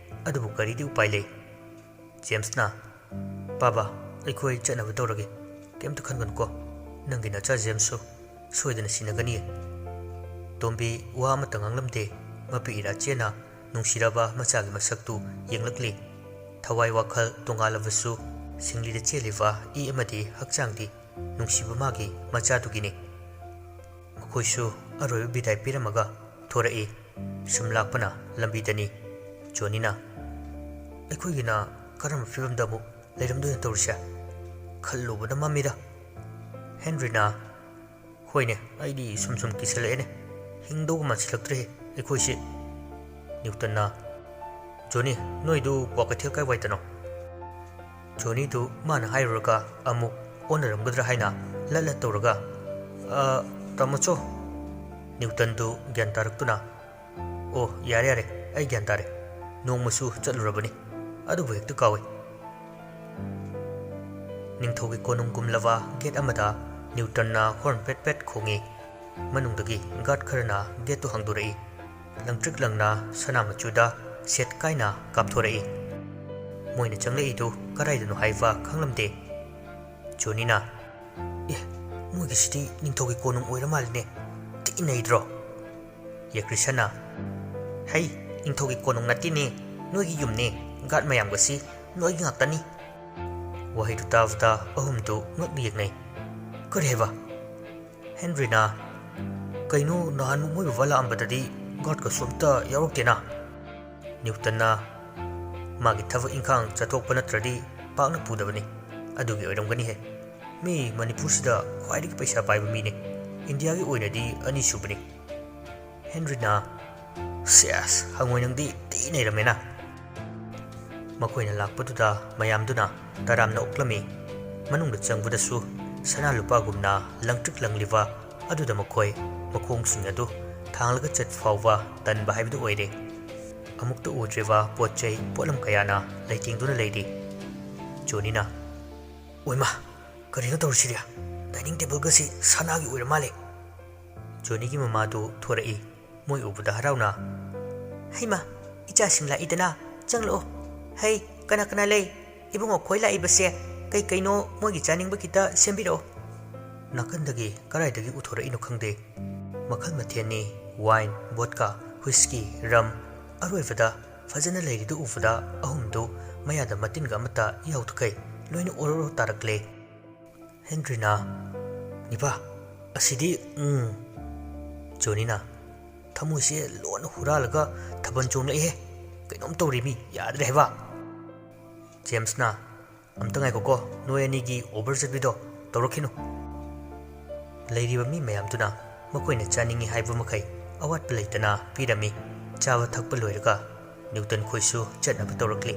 ꯑꯗꯨꯕꯨ ꯀꯔꯤꯗꯤ ꯎꯄꯥꯏ ꯂꯩ? ꯖꯦꯝꯁꯅ, "ꯕꯥꯕꯥ, ꯑꯩꯈꯣꯏ ꯆꯠꯅꯕ ꯇꯧꯔꯒꯦ, ꯀꯩꯝꯇ ꯈꯟꯒꯅꯨꯀꯣ, ꯅꯪꯒꯤ ꯅꯆꯥ ꯖꯦꯝꯁꯁꯨ ꯁꯣꯏꯗꯅ ꯁꯤꯟꯅꯒꯅꯤꯌꯦ꯫" ꯇꯣꯝꯕꯤ ꯋꯥ ꯑꯃꯠꯇ ꯉꯥꯡꯂꯝꯗꯦ꯫ ꯃꯄꯤ ꯏꯔꯥꯆꯦꯅ ꯅꯨꯡꯁꯤꯔꯕ ꯃꯆꯥꯒꯤ ꯃꯁꯛꯇꯨ ꯌꯦꯡꯂꯛꯂꯤ꯫ ꯊꯋꯥꯏ ꯋꯥꯈꯜ ꯇꯣꯉꯥꯜꯂꯕꯁꯨ ꯁꯤꯡꯂꯤꯗ ꯆꯦꯜꯂꯤꯕ ꯏ ꯑꯃꯗꯤ ꯍꯛꯆꯥꯡꯗꯤ ꯅꯨꯡꯁꯤꯕ ꯃꯥꯒꯤ ꯃꯆꯥꯗꯨꯒꯤꯅꯤ꯫ ꯃꯈꯣꯏꯁꯨ ꯑꯔꯣꯏꯕ ꯕꯤꯗꯥꯏ ꯄꯤꯔꯝꯃꯒ ꯊꯣꯔꯛꯏ꯫ ꯁꯨꯝ ꯂꯥꯛꯄꯅ ꯂꯝꯕꯤꯗꯅꯤ꯫ ꯖꯣꯅꯤꯅ, "ꯑꯩꯈꯣꯏꯒꯤꯅ ꯀꯔꯝꯕ ꯐꯤꯕꯝꯗ ꯑꯃꯨꯛ ꯂꯩꯔꯝꯗꯣꯏꯅꯣ ꯇꯧꯔꯤꯁꯦ? ꯈꯜꯂꯨꯕꯗ ꯃꯝꯃꯤꯗ꯫" ꯍꯦꯟꯔꯤꯅ, "ꯍꯣꯏꯅꯦ, ꯑꯩꯗꯤ ꯁꯨꯝ ꯁꯨꯝ ꯀꯤꯁꯜꯂꯛꯑꯦꯅꯦ꯫ ꯍꯤꯡꯗꯧꯕ ꯃꯥꯟꯁꯤꯜꯂꯛꯇ꯭ꯔꯦ ꯑꯩꯈꯣꯏꯁꯦ꯫ ꯅ꯭ꯌꯨꯇꯟꯅ, "ꯖꯣꯅꯤ, ꯅꯣꯏꯗꯨ ꯀ꯭ꯋꯥꯀꯩꯊꯦꯜ ꯀꯥꯏꯋꯥꯏꯗꯅꯣ?" ꯖꯣꯅꯤꯗꯨ ꯃꯥꯅ ꯍꯥꯏꯔꯨꯔꯒ ꯑꯃꯨꯛ ꯑꯣꯟꯅꯔꯝꯒꯗ꯭ꯔꯥ ꯍꯥꯏꯅ ꯂꯠ ꯂꯠ ꯇꯧꯔꯒ, "ꯑ, ꯇꯥꯃꯣꯆꯧ!" ꯅ꯭ꯌꯨꯇꯟꯗꯨ ꯒ꯭ꯌꯥꯟ ꯇꯥꯔꯛꯇꯨꯅ, "ꯑꯣ, ꯌꯥꯔꯦ, ꯌꯥꯔꯦ, ꯑꯩ ꯒ꯭ꯌꯥꯟ ꯇꯥꯔꯦ꯫ ꯅꯣꯡꯃꯁꯨ ꯆꯠꯂꯨꯔꯕꯅꯤ, ꯑꯗꯨꯕꯨ ꯍꯦꯛꯇ ꯀꯥꯎꯏ꯫" ꯅꯤꯡꯊꯧꯒꯤ ꯀꯣꯅꯨꯡꯒꯨꯝꯂꯕ ꯒꯦꯠ ꯑꯃꯗ ꯅ꯭ꯌꯨꯇꯟꯅ ꯍꯣꯔꯟ ꯄꯦꯠ ꯄꯦꯠ ꯈꯣꯡꯏ꯫ ꯃꯅꯨꯡꯗꯒꯤ ꯒꯥꯔꯗ ꯈꯔꯅ ꯒꯦꯠꯇꯨ ꯍꯥꯡꯗꯣꯔꯛꯏ꯫ ꯂꯪꯇ꯭ꯔꯤꯛ ꯂꯪꯅ ꯁꯅꯥ ꯃꯆꯨꯗ ꯁꯦꯠ ꯀꯥꯏꯅ ꯀꯥꯞꯊꯣꯔꯛꯏ꯫ ꯃꯣꯏꯅ ꯆꯪꯂꯛꯏꯗꯨ ꯀꯗꯥꯏꯗꯅꯣ ꯍꯥꯏꯕ ꯈꯪꯂꯝꯗꯦ꯫ ꯖꯣꯅꯤꯅ, "ꯑꯦ, ꯃꯣꯏꯒꯤꯁꯤꯗꯤ ꯅꯤꯡꯊꯧꯒꯤ ꯀꯣꯅꯨꯡ ꯑꯣꯏꯔ ꯃꯥꯜꯂꯤꯅꯦ꯫ ꯊꯤ ꯅꯩꯗ꯭ꯔꯣ?" ꯌꯥꯀ꯭ꯔꯤꯁꯅ, "ꯍꯩ, ꯅꯤꯡꯊꯧꯒꯤ ꯀꯣꯅꯨꯡ ꯅꯠꯇꯦꯅꯦ, ꯅꯣꯏꯒꯤ ꯌꯨꯝꯅꯦ꯫ ꯒꯥꯔꯗ ꯃꯌꯥꯝꯒꯁꯤ ꯅꯣꯏꯒꯤ ꯉꯥꯛꯇꯅꯤ꯫" ꯋꯥꯍꯩꯗꯨ ꯇꯥꯕꯗ ꯑꯍꯨꯝꯗꯨ ꯉꯛꯅ ꯌꯦꯡꯅꯩ꯫ "ꯀꯔꯤ ꯍꯥꯏꯕ?" ꯍꯦꯟꯔꯤꯅ, "ꯀꯩꯅꯣ, ꯅꯍꯥꯟꯃꯨꯛ ꯃꯣꯏ ꯕꯕꯥ ꯂꯥꯛꯑꯝꯕꯗꯗꯤ ꯒꯥꯔꯗꯀꯁꯨ ꯑꯝꯇ ꯌꯥꯎꯔꯛꯇꯦꯅ?" ꯅ꯭ꯌꯨꯇꯟꯅ, "ꯃꯥꯒꯤ ꯊꯕꯛ ꯏꯪꯈꯥꯡ ꯆꯠꯊꯣꯛꯄ ꯅꯠꯇ꯭ꯔꯗꯤ ꯄꯥꯛꯅ ꯄꯨꯗꯕꯅꯤ꯫ ꯑꯗꯨꯒꯤ ꯑꯣꯏꯔꯝꯒꯅꯤꯍꯦ꯫ ꯃꯤ ꯃꯅꯤꯄꯨꯔꯁꯤꯗ ꯈ꯭ꯋꯥꯏꯗꯒꯤ ꯄꯩꯁꯥ ꯄꯥꯏꯕ ꯃꯤꯅꯤ꯫ ꯏꯟꯗꯤꯌꯥꯒꯤ ꯑꯣꯏꯅꯗꯤ ꯑꯅꯤꯁꯨꯕꯅꯤ꯫" ꯍꯦꯟꯔꯤꯅ, "ꯁꯦꯁ, ꯍꯉꯣꯏ, ꯅꯪꯗꯤ ꯊꯤ ꯅꯩꯔꯝꯃꯦꯅ!" ꯃꯈꯣꯏꯅ ꯂꯥꯛꯄꯗꯨꯗ ꯃꯌꯥꯝꯗꯨꯅ ꯇꯔꯥꯝꯅ ꯑꯣꯛꯂꯝꯃꯤ꯫ ꯃꯅꯨꯡꯗ ꯆꯪꯕꯗꯁꯨ ꯁꯅꯥ ꯂꯨꯄꯥꯒꯨꯝꯅ ꯂꯪꯇ꯭ꯔꯤꯛ ꯂꯪꯂꯤꯕ ꯑꯗꯨꯗ ꯃꯈꯣꯏ ꯃꯈꯣꯡꯁꯤꯡ ꯑꯗꯨ ꯊꯥꯡꯂꯒ ꯆꯠ ꯐꯥꯎꯕ ꯇꯟꯕ ꯍꯥꯏꯕꯗꯨ ꯑꯣꯏꯔꯦ꯫ ꯑꯃꯨꯛꯇ ꯎꯗ꯭ꯔꯤꯕ ꯄꯣꯠ ꯆꯩ ꯄꯣꯠꯂꯝ ꯀꯌꯥꯅ ꯂꯩꯇꯦꯡꯗꯨꯅ ꯂꯩꯔꯤ꯫ ꯖꯣꯅꯤꯅ, "ꯑꯣꯏꯃꯥ, ꯀꯔꯤꯅꯣ ꯇꯧꯔꯤꯁꯤꯗꯤ? ꯗꯥꯏꯅꯤꯡ ꯇꯦꯕꯜꯒꯁꯤ ꯁꯅꯥꯒꯤ ꯑꯣꯏꯔ ꯃꯥꯜꯂꯦ꯫" ꯖꯣꯅꯤꯒꯤ ꯃꯃꯥꯗꯨ ꯊꯣꯔꯛꯏ꯫ ꯃꯣꯏ ꯎꯕꯗ ꯍꯔꯥꯎꯅ, "ꯍꯩꯃꯥ, ꯏꯆꯥꯁꯤꯡ ꯂꯥꯛꯏꯗꯅ, ꯆꯪꯂꯛꯑꯣ꯫ ꯍꯩ, ꯀꯅꯥ ꯀꯅꯥ ꯂꯩ? ꯏꯕꯨꯡꯉꯣ ꯈꯣꯏ ꯂꯥꯛꯏꯕꯁꯦ ꯀꯩ ꯀꯩꯅꯣ ꯃꯣꯏꯒꯤ ꯆꯥꯅꯤꯡꯕ ꯈꯤꯇ ꯁꯦꯝꯕꯤꯔꯛꯑꯣ꯫" ꯅꯥꯀꯟꯗꯒꯤ ꯀꯗꯥꯏꯗꯒꯤ ꯎꯊꯣꯔꯛꯏꯅꯣ ꯈꯪꯗꯦ꯫ ꯃꯈꯜ ꯃꯊꯦꯜꯅꯤ, ꯋꯥꯏꯟ, ꯚꯣꯗꯀꯥ, ꯍꯨꯏꯁꯀꯤ, ꯔꯝ, ꯑꯔꯣꯏꯕꯗ ꯐꯖꯅ ꯂꯩꯔꯤꯗꯨ ꯎꯕꯗ ꯑꯍꯨꯝꯗꯨ ꯃꯌꯥꯗ ꯃꯇꯤꯟꯒ ꯑꯃꯠꯇ ꯌꯥꯎꯗꯈꯩ ꯂꯣꯏꯅ ꯑꯣꯔꯣ ꯑꯣꯔꯣ ꯇꯥꯔꯛꯂꯦ꯫ ꯍꯦꯟꯔꯤꯅ, "ꯅꯤꯄꯥ, ꯑꯁꯤꯗꯤ, ꯎꯝ꯫" ꯖꯣꯅꯤꯅ, "ꯊꯃꯣꯏꯁꯦ ꯂꯣꯟꯅ ꯍꯨꯔꯥꯜꯂꯒ ꯊꯥꯕꯜ ꯆꯣꯡꯂꯛꯏꯍꯦ꯫ ꯀꯩꯅꯣꯝ ꯇꯧꯔꯦ ꯃꯤ, ꯌꯥꯗ꯭ꯔꯦ ꯍꯥꯏꯕ꯫" ꯖꯦꯝꯁꯅ, "ꯑꯝꯇ ꯉꯥꯏꯈꯣꯀꯣ, ꯅꯣꯏ ꯑꯅꯤꯒꯤ ꯑꯣꯚꯔ ꯆꯠꯄꯤꯗꯣ ꯇꯧꯔꯛꯈꯤꯅꯨ꯫" ꯂꯩꯔꯤꯕ ꯃꯤ ꯃꯌꯥꯝꯗꯨꯅ ꯃꯈꯣꯏꯅ ꯆꯥꯅꯤꯡꯏ ꯍꯥꯏꯕ ꯃꯈꯩ ꯑꯋꯥꯠꯄ ꯂꯩꯇꯅ ꯄꯤꯔꯝꯃꯤ꯫ ꯆꯥꯕ ꯊꯛꯄ ꯂꯣꯏꯔꯒ ꯅ꯭ꯌꯨꯇꯟ ꯈꯣꯏꯁꯨ ꯆꯠꯅꯕ ꯇꯧꯔꯛꯂꯤ꯫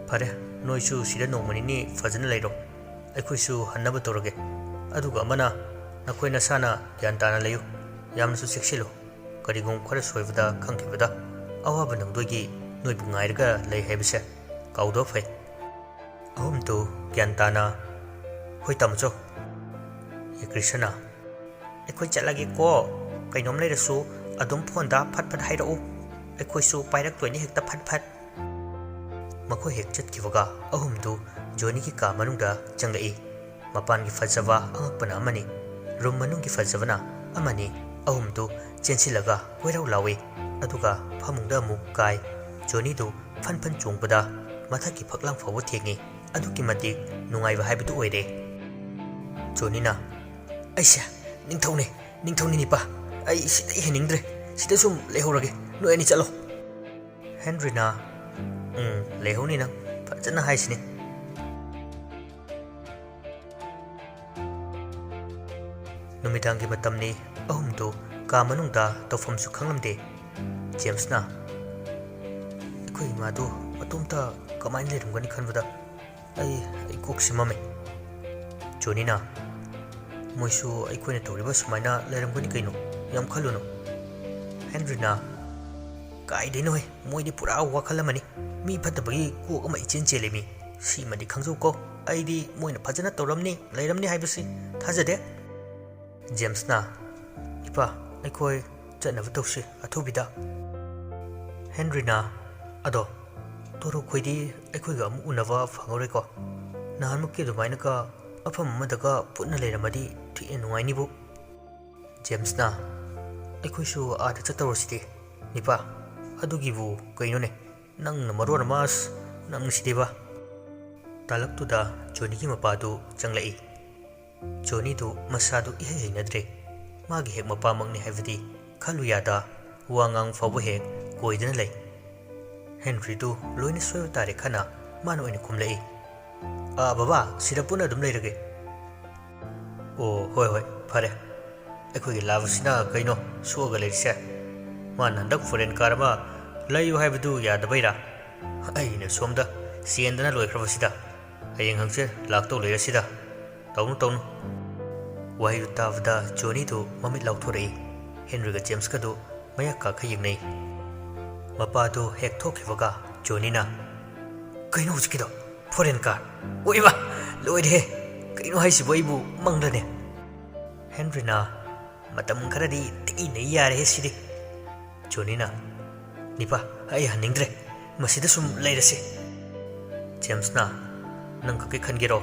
"ꯐꯔꯦ, ꯅꯣꯏꯁꯨ ꯁꯤꯗ ꯅꯣꯡꯃ ꯅꯤꯅꯤ ꯐꯖꯅ ꯂꯩꯔꯣ, ꯑꯩꯈꯣꯏꯁꯨ ꯍꯟꯅꯕ ꯇꯧꯔꯒꯦ꯫ ꯑꯗꯨꯒ ꯑꯃꯅ, ꯅꯈꯣꯏ ꯅꯁꯥꯅ ꯒ꯭ꯌꯥꯟ ꯇꯥꯅ ꯂꯩꯌꯨ, ꯌꯥꯝꯅꯁꯨ ꯆꯦꯛꯁꯤꯜꯂꯨ꯫ ꯀꯔꯤꯒꯨꯝꯕ ꯈꯔ ꯁꯣꯏꯕꯗ ꯈꯪꯈꯤꯕꯗ ꯑꯋꯥꯕ ꯅꯪꯗꯣꯏꯒꯤ ꯅꯣꯏꯕꯨ ꯉꯥꯏꯔꯒ ꯂꯩ ꯍꯥꯏꯕꯁꯦ ꯀꯥꯎꯗꯕ ꯐꯩ꯫" ꯑꯍꯨꯝꯗꯨ ꯒ꯭ꯌꯥꯟ ꯇꯥꯅ, "ꯍꯣꯏ ꯇꯥꯃꯣꯆꯧ꯫" ꯌꯦ ꯀ꯭ꯔꯤꯁꯅ, "ꯑꯩꯈꯣꯏ ꯆꯠꯂꯒꯦꯀꯣ꯫ ꯀꯩꯅꯣꯝ ꯂꯩꯔꯁꯨ ꯑꯗꯨꯝ ꯐꯣꯟꯗ ꯐꯠ ꯐꯠ ꯍꯥꯏꯔꯛꯎ꯫ ꯑꯩꯈꯣꯏꯁꯨ ꯄꯥꯏꯔꯛꯇꯣꯏꯅꯤ ꯍꯦꯛꯇ ꯐꯠ ꯐꯠ꯫" ꯃꯈꯣꯏ ꯍꯦꯛ ꯆꯠꯈꯤꯕꯒ ꯑꯍꯨꯝꯗꯨ ꯖꯣꯅꯤꯒꯤ ꯀꯥ ꯃꯅꯨꯡꯗ ꯆꯪꯂꯛꯏ꯫ ꯃꯄꯥꯟꯒꯤ ꯐꯖꯕ ꯑꯉꯛꯄꯅ ꯑꯃꯅꯤ, ꯔꯨꯝ ꯃꯅꯨꯡꯒꯤ ꯐꯖꯕꯅ ꯑꯃꯅꯤ꯫ ꯑꯍꯨꯝꯗꯨ ꯆꯦꯟꯁꯤꯜꯂꯒ ꯀꯣꯏꯔꯥꯎ ꯂꯥꯎꯏ, ꯑꯗꯨꯒ ꯐꯃꯨꯡꯗ ꯑꯃꯨꯛ ꯀꯥꯏ꯫ ꯖꯣꯅꯤꯗꯨ ꯐꯟ ꯐꯟ ꯆꯣꯡꯕꯗ ꯃꯊꯛꯀꯤ ꯐꯛꯂꯥꯡ ꯐꯥꯎꯕ ꯊꯦꯡꯉꯤ꯫ ꯑꯗꯨꯛꯀꯤ ꯃꯇꯤꯛ ꯅꯨꯡꯉꯥꯏꯕ ꯍꯥꯏꯕꯗꯨ ꯑꯣꯏꯔꯦ꯫ ꯖꯣꯅꯤꯅ, "ꯑꯩꯁꯦ ꯅꯤꯡꯊꯧꯅꯤ, ꯅꯤꯡꯊꯧꯅꯤ ꯅꯤꯄꯥ꯫ ꯑꯩ ꯁꯤꯗꯩ ꯍꯦꯟꯅꯤꯡꯗ꯭ꯔꯦ꯫ ꯁꯤꯗ ꯁꯨꯝ ꯂꯩꯍꯧꯔꯒꯦ꯫ ꯅꯣꯏ ꯑꯅꯤ ꯆꯠꯂꯣ꯫" ꯍꯦꯟꯔꯤꯅ, "ꯎꯝ, ꯂꯩꯍꯧꯅꯤ ꯅꯪ꯫ ꯐꯖꯅ ꯍꯥꯏꯁꯤꯅꯤ꯫" ꯅꯨꯃꯤꯗꯥꯡꯒꯤ ꯃꯇꯝꯅꯤ꯫ ꯑꯍꯨꯝꯗꯨ ꯀꯥ ꯃꯅꯨꯡꯗ ꯇꯧꯐꯝꯁꯨ ꯈꯪꯂꯝꯗꯦ꯫ ꯖꯦꯝꯁꯅ, "ꯑꯩꯈꯣꯏ ꯏꯃꯥꯗꯨ ꯃꯇꯣꯝꯇ ꯀꯃꯥꯏꯅ ꯂꯩꯔꯝꯒꯅꯤ ꯈꯟꯕꯗ ꯑꯩ, ꯑꯩ ꯀꯣꯛꯁꯤ ꯃꯝꯃꯦ꯫" ꯖꯣꯅꯤꯅ, "ꯃꯣꯏꯁꯨ ꯑꯩꯈꯣꯏꯅ ꯇꯧꯔꯤꯕ ꯁꯨꯃꯥꯏꯅ ꯂꯩꯔꯝꯒꯅꯤ ꯀꯩꯅꯣ, ꯌꯥꯝ ꯈꯜꯂꯨꯅꯨ꯫" ꯍꯦꯟꯔꯤꯅ, "ꯀꯥꯏꯗꯩꯅꯣꯍꯦ, ꯃꯣꯏꯗꯤ ꯄꯨꯔꯥ ꯋꯥꯈꯜ ꯑꯃꯅꯤ꯫ ꯃꯤ ꯐꯠꯇꯕꯒꯤ ꯀꯣꯛ ꯑꯃ ꯏꯆꯦꯟ ꯆꯦꯜꯂꯤꯃꯤ꯫ ꯁꯤꯃꯗꯤ ꯈꯪꯖꯧꯀꯣ, ꯑꯩꯗꯤ ꯃꯣꯏꯅ ꯐꯖꯅ ꯇꯧꯔꯝꯅꯤ, ꯂꯩꯔꯝꯅꯤ ꯍꯥꯏꯕꯁꯤ ꯊꯥꯖꯗꯦ꯫" ꯖꯦꯝꯁꯅ, "ꯏꯄꯥ, ꯑꯩꯈꯣꯏ ꯆꯠꯅꯕ ꯇꯧꯁꯤ ꯑꯊꯨꯕꯤꯗ꯫" ꯍꯦꯟꯔꯤꯅ, "ꯑꯗꯣ ꯇꯣꯔꯣ ꯈꯣꯏꯗꯤ ꯑꯩꯈꯣꯏꯒ ꯑꯃꯨꯛ ꯎꯅꯕ ꯐꯪꯉꯔꯣꯏꯀꯣ? ꯅꯍꯥꯟꯃꯨꯛꯀꯤ ꯑꯗꯨꯃꯥꯏꯅꯒ ꯃꯐꯝ ꯑꯃꯗꯒ ꯄꯨꯟꯅ ꯂꯩꯔꯝꯃꯗꯤ ꯊꯤꯅ ꯅꯨꯡꯉꯥꯏꯅꯤꯕꯨ꯫" ꯖꯦꯝꯁꯅ, "ꯑꯩꯈꯣꯏꯁꯨ ꯑꯥꯗ ꯆꯠꯇꯧꯔꯁꯤꯗꯤ ꯅꯤꯄꯥ꯫ ꯑꯗꯨꯒꯤꯕꯨ ꯀꯩꯅꯣꯅꯦ, ꯅꯪꯅ ꯃꯔꯣꯟ ꯑꯃ ꯑꯁ, ꯅꯪꯁꯤꯗꯤꯕ꯫" ꯇꯥꯂꯛꯇꯨꯗ ꯖꯣꯅꯤꯒꯤ ꯃꯄꯥꯗꯨ ꯆꯪꯂꯛꯏ꯫ ꯖꯣꯅꯤꯗꯨ ꯃꯁꯥꯗꯨ ꯏꯍꯩ ꯍꯩꯅꯗ꯭ꯔꯦ꯫ ꯃꯥꯒꯤ ꯍꯦꯛ ꯃꯄꯥꯃꯛꯅꯤ ꯍꯥꯏꯕꯗꯤ ꯈꯜꯂꯨ ꯌꯥꯗ, ꯋꯥ ꯉꯥꯡ ꯐꯥꯎꯕ ꯍꯦꯛ ꯀꯣꯏꯗꯅ ꯂꯩ꯫ ꯍꯦꯟꯔꯤꯗꯨ ꯂꯣꯏꯅ ꯁꯣꯏꯕ ꯇꯥꯔꯦ ꯈꯟꯅ ꯃꯥꯅ ꯑꯣꯏꯅ ꯈꯨꯝꯂꯛꯏ꯫ "ꯑ, ꯕꯕꯥ, ꯁꯤꯗ ꯄꯨꯟꯅ ꯑꯗꯨꯝ ꯂꯩꯔꯒꯦ꯫" "ꯑꯣ, ꯍꯣꯏ, ꯍꯣꯏ, ꯐꯔꯦ꯫ ꯑꯩꯈꯣꯏꯒꯤ ꯂꯥꯕꯁꯤꯅ ꯀꯩꯅꯣ ꯁꯣꯛꯑꯒ ꯂꯩꯔꯤꯁꯦ? ꯃꯥꯅ ꯍꯟꯗꯛ ꯐꯣꯔꯦꯟ ꯀꯥꯔ ꯑꯃ ꯂꯩꯌꯨ ꯍꯥꯏꯕꯗꯨ ꯌꯥꯗꯕꯩꯔꯥ? ꯑꯩꯅ ꯁꯣꯝꯗ ꯆꯦꯟꯗꯅ ꯂꯣꯏꯈ꯭ꯔꯕꯁꯤꯗ꯫ ꯍꯌꯦꯡ ꯍꯪꯆꯤꯠ ꯂꯥꯛꯇꯧ ꯂꯩꯔꯁꯤꯗ꯫ ꯇꯧꯅꯨ, ꯇꯧꯅꯨ꯫ ꯋꯥꯍꯩꯗꯨ ꯇꯥꯕꯗ ꯖꯣꯅꯤꯗꯨ ꯃꯃꯤꯠ ꯂꯥꯎꯊꯣꯔꯛꯏ꯫ ꯍꯦꯟꯔꯤꯒ ꯖꯦꯝꯁꯀꯗꯨ ꯃꯌꯥ ꯀꯥꯈ ꯌꯦꯡꯅꯩ꯫ ꯃꯄꯥꯗꯨ ꯍꯦꯛ ꯊꯣꯛꯈꯤꯕꯒ ꯖꯣꯅꯤꯅ, "ꯀꯩꯅꯣ ꯍꯧꯖꯤꯛꯀꯤꯗꯣ? Foreign car? ꯑꯣꯏꯕ! ꯂꯣꯏꯔꯦꯍꯦ! ꯀꯩꯅꯣ ꯍꯥꯏꯁꯤꯕꯨ, ꯑꯩꯕꯨ ꯃꯪꯂꯅꯦ?" ꯍꯦꯟꯔꯤꯅ, "ꯃꯇꯝ ꯈꯔꯗꯤ ꯇꯤꯛꯏꯅ ꯌꯥꯔꯦꯍꯦ ꯁꯤꯗꯤ꯫" ꯖꯣꯅꯤꯅ, "ꯅꯤꯄꯥ, ꯑꯩ ꯍꯟꯅꯤꯡꯗ꯭ꯔꯦ꯫ ꯃꯁꯤꯗ ꯁꯨꯝ ꯂꯩꯔꯁꯤ꯫" ꯖꯦꯝꯁꯅ, "ꯅꯪ ꯈꯛꯀꯤ ꯈꯟꯒꯦꯔꯣ?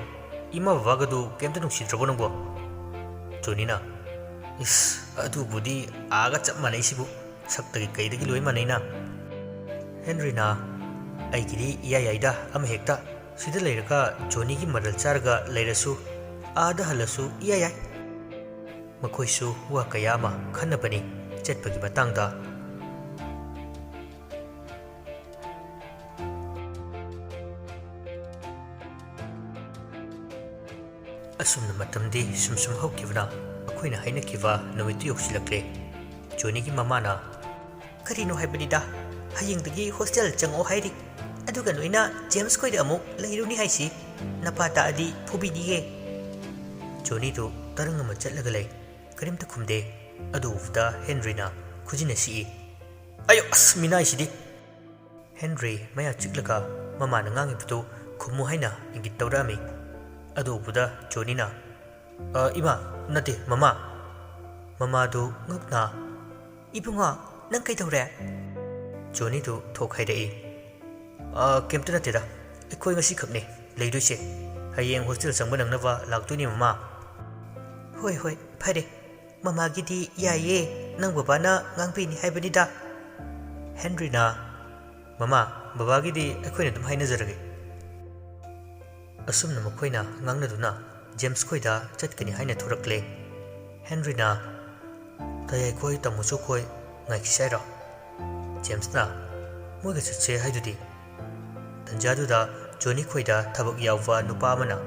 ꯏꯃꯥ ꯕꯕꯥꯒꯗꯨ ꯀꯩꯝꯇ ꯅꯨꯡꯁꯤꯗ꯭ꯔꯕꯣ ꯅꯪꯕꯣ?" ꯖꯣꯅꯤꯅ, "ꯏꯁ, ꯑꯗꯨꯕꯨꯗꯤ ꯑꯥꯒ ꯆꯞ ꯃꯥꯟꯅꯩꯁꯤꯕꯨ꯫ ꯁꯛꯇꯒꯤ ꯀꯩꯗꯒꯤ ꯂꯣꯏ ꯃꯥꯟꯅꯩꯅ꯫" ꯍꯦꯟꯔꯤꯅ, "ꯑꯩꯒꯤꯗꯤ ꯏꯌꯥ ꯌꯥꯏꯗ ꯑꯃ ꯍꯦꯛꯇ꯫ ꯁꯤꯗ ꯂꯩꯔꯒ ꯖꯣꯅꯤꯒꯤ ꯃꯔꯜ ꯆꯥꯔꯒ ꯂꯩꯔꯁꯨ, ꯑꯥꯗ ꯍꯜꯂꯁꯨ ꯏꯌꯥ ꯌꯥꯏ꯫" ꯃꯈꯣꯏꯁꯨ ꯋꯥ ꯀꯌꯥ ꯑꯃ ꯈꯟꯅꯕꯅꯤ ꯆꯠꯄꯒꯤ ꯃꯇꯥꯡꯗ꯫ ꯑꯁꯨꯝꯅ ꯃꯇꯝꯗꯤ ꯁꯨꯝ ꯁꯨꯝ ꯍꯧꯈꯤꯕꯅ ꯑꯩꯈꯣꯏꯅ ꯍꯥꯏꯅꯈꯤꯕ ꯅꯨꯃꯤꯠꯇꯨ ꯌꯧꯁꯤꯜꯂꯛꯂꯦ꯫ ꯖꯣꯅꯤꯒꯤ ꯃꯃꯥꯅ, "ꯀꯔꯤꯅꯣ ꯍꯥꯏꯕꯅꯤꯗ, ꯍꯌꯦꯡꯗꯒꯤ ꯍꯣꯁꯇꯦꯜ ꯆꯪꯉꯛꯑꯣ ꯍꯥꯏꯔꯤ, ꯑꯗꯨꯒ ꯅꯣꯏꯅ ꯖꯦꯝꯁ ꯈꯣꯏꯗ ꯑꯃꯨꯛ ꯂꯩꯔꯨꯅꯤ ꯍꯥꯏꯁꯤ? ꯅꯄꯥ ꯇꯥꯛꯑꯗꯤ ꯐꯨꯕꯤꯅꯤꯌꯦ꯫" ꯖꯣꯅꯤꯗꯨ ꯇꯔꯪ ꯑꯃ ꯆꯠꯂꯒ ꯂꯩ꯫ ꯀꯔꯤꯝꯇ ꯈꯨꯝꯗꯦ꯫ ꯑꯗꯨ ꯎꯕꯗ ꯍꯦꯟꯔꯤꯅ ꯈꯨꯖꯤꯟꯅ ꯁꯤꯛꯏ꯫ "ꯑꯌꯣ, ꯑꯁ, ꯃꯤꯅꯥꯏꯁꯤꯗꯤ!" ꯍꯦꯟꯔꯤ ꯃꯌꯥ ꯆꯤꯛꯂꯒ ꯃꯃꯥꯅ ꯉꯥꯡꯉꯤꯕꯗꯨ ꯈꯨꯝꯃꯨ ꯍꯥꯏꯅ ꯏꯪꯒꯤꯠ ꯇꯧꯔꯛꯑꯝꯃꯤ꯫ ꯑꯗꯨ ꯎꯕꯗ ꯖꯣꯅꯤꯅ, "ꯑ, ꯏꯃꯥ, ꯅꯠꯇꯦ, ꯃꯃꯥ꯫" ꯃꯃꯥꯗꯨ ꯉꯛꯅ, "ꯏꯕꯨꯡꯉꯣ, ꯅꯪ ꯀꯩꯗꯧꯔꯦ?" ꯖꯣꯅꯤꯗꯨ ꯊꯣꯛ ꯍꯥꯏꯔꯛꯏ꯫ "ꯑ, ꯀꯩꯝꯇ ꯅꯠꯇꯦꯗ, ꯑꯩꯈꯣꯏ ꯉꯁꯤꯈꯛꯅꯦ ꯂꯩꯗꯣꯏꯁꯦ꯫ ꯍꯌꯦꯡ ꯍꯣꯁꯇꯦꯜ ꯆꯪꯕ ꯅꯪꯅꯕ ꯂꯥꯛꯇꯣꯏꯅꯦ, ꯃꯃꯥ꯫" "ꯍꯣꯏ, ꯍꯣꯏ, ꯐꯔꯦ꯫ ꯃꯃꯥꯒꯤꯗꯤ ꯌꯥꯏꯌꯦ, ꯅꯪ ꯕꯕꯥꯅ ꯉꯥꯡꯕꯤꯅꯤ ꯍꯥꯏꯕꯅꯤꯗ꯫" ꯍꯦꯟꯔꯤꯅ, "ꯃꯃꯥ, ꯕꯕꯥꯒꯤꯗꯤ ꯑꯩꯈꯣꯏꯅ ꯑꯗꯨꯝ ꯍꯥꯏꯅꯖꯔꯒꯦ꯫" ꯑꯁꯨꯝꯅ ꯃꯈꯣꯏꯅ ꯉꯥꯡꯅꯗꯨꯅ ꯖꯦꯝꯁ ꯈꯣꯏꯗ ꯆꯠꯀꯅꯤ ꯍꯥꯏꯅ ꯊꯣꯔꯛꯂꯦ꯫ ꯍꯦꯟꯔꯤꯅ, "ꯇꯌꯥꯏꯈꯣꯏ, ꯇꯥꯃꯣꯆꯧꯈꯣꯏ ꯉꯥꯏꯈꯤꯁꯦ ꯍꯥꯏꯔꯣ?" ꯖꯦꯝꯁꯅ, "ꯃꯣꯏꯒ ꯆꯠꯁꯦ ꯍꯥꯏꯗꯨꯗꯤ?" ꯇꯟꯖꯥꯗꯨꯗ ꯖꯣꯅꯤ ꯈꯣꯏꯗ ꯊꯕꯛ ꯌꯥꯎꯕ ꯅꯨꯄꯥ ꯑꯃꯅ,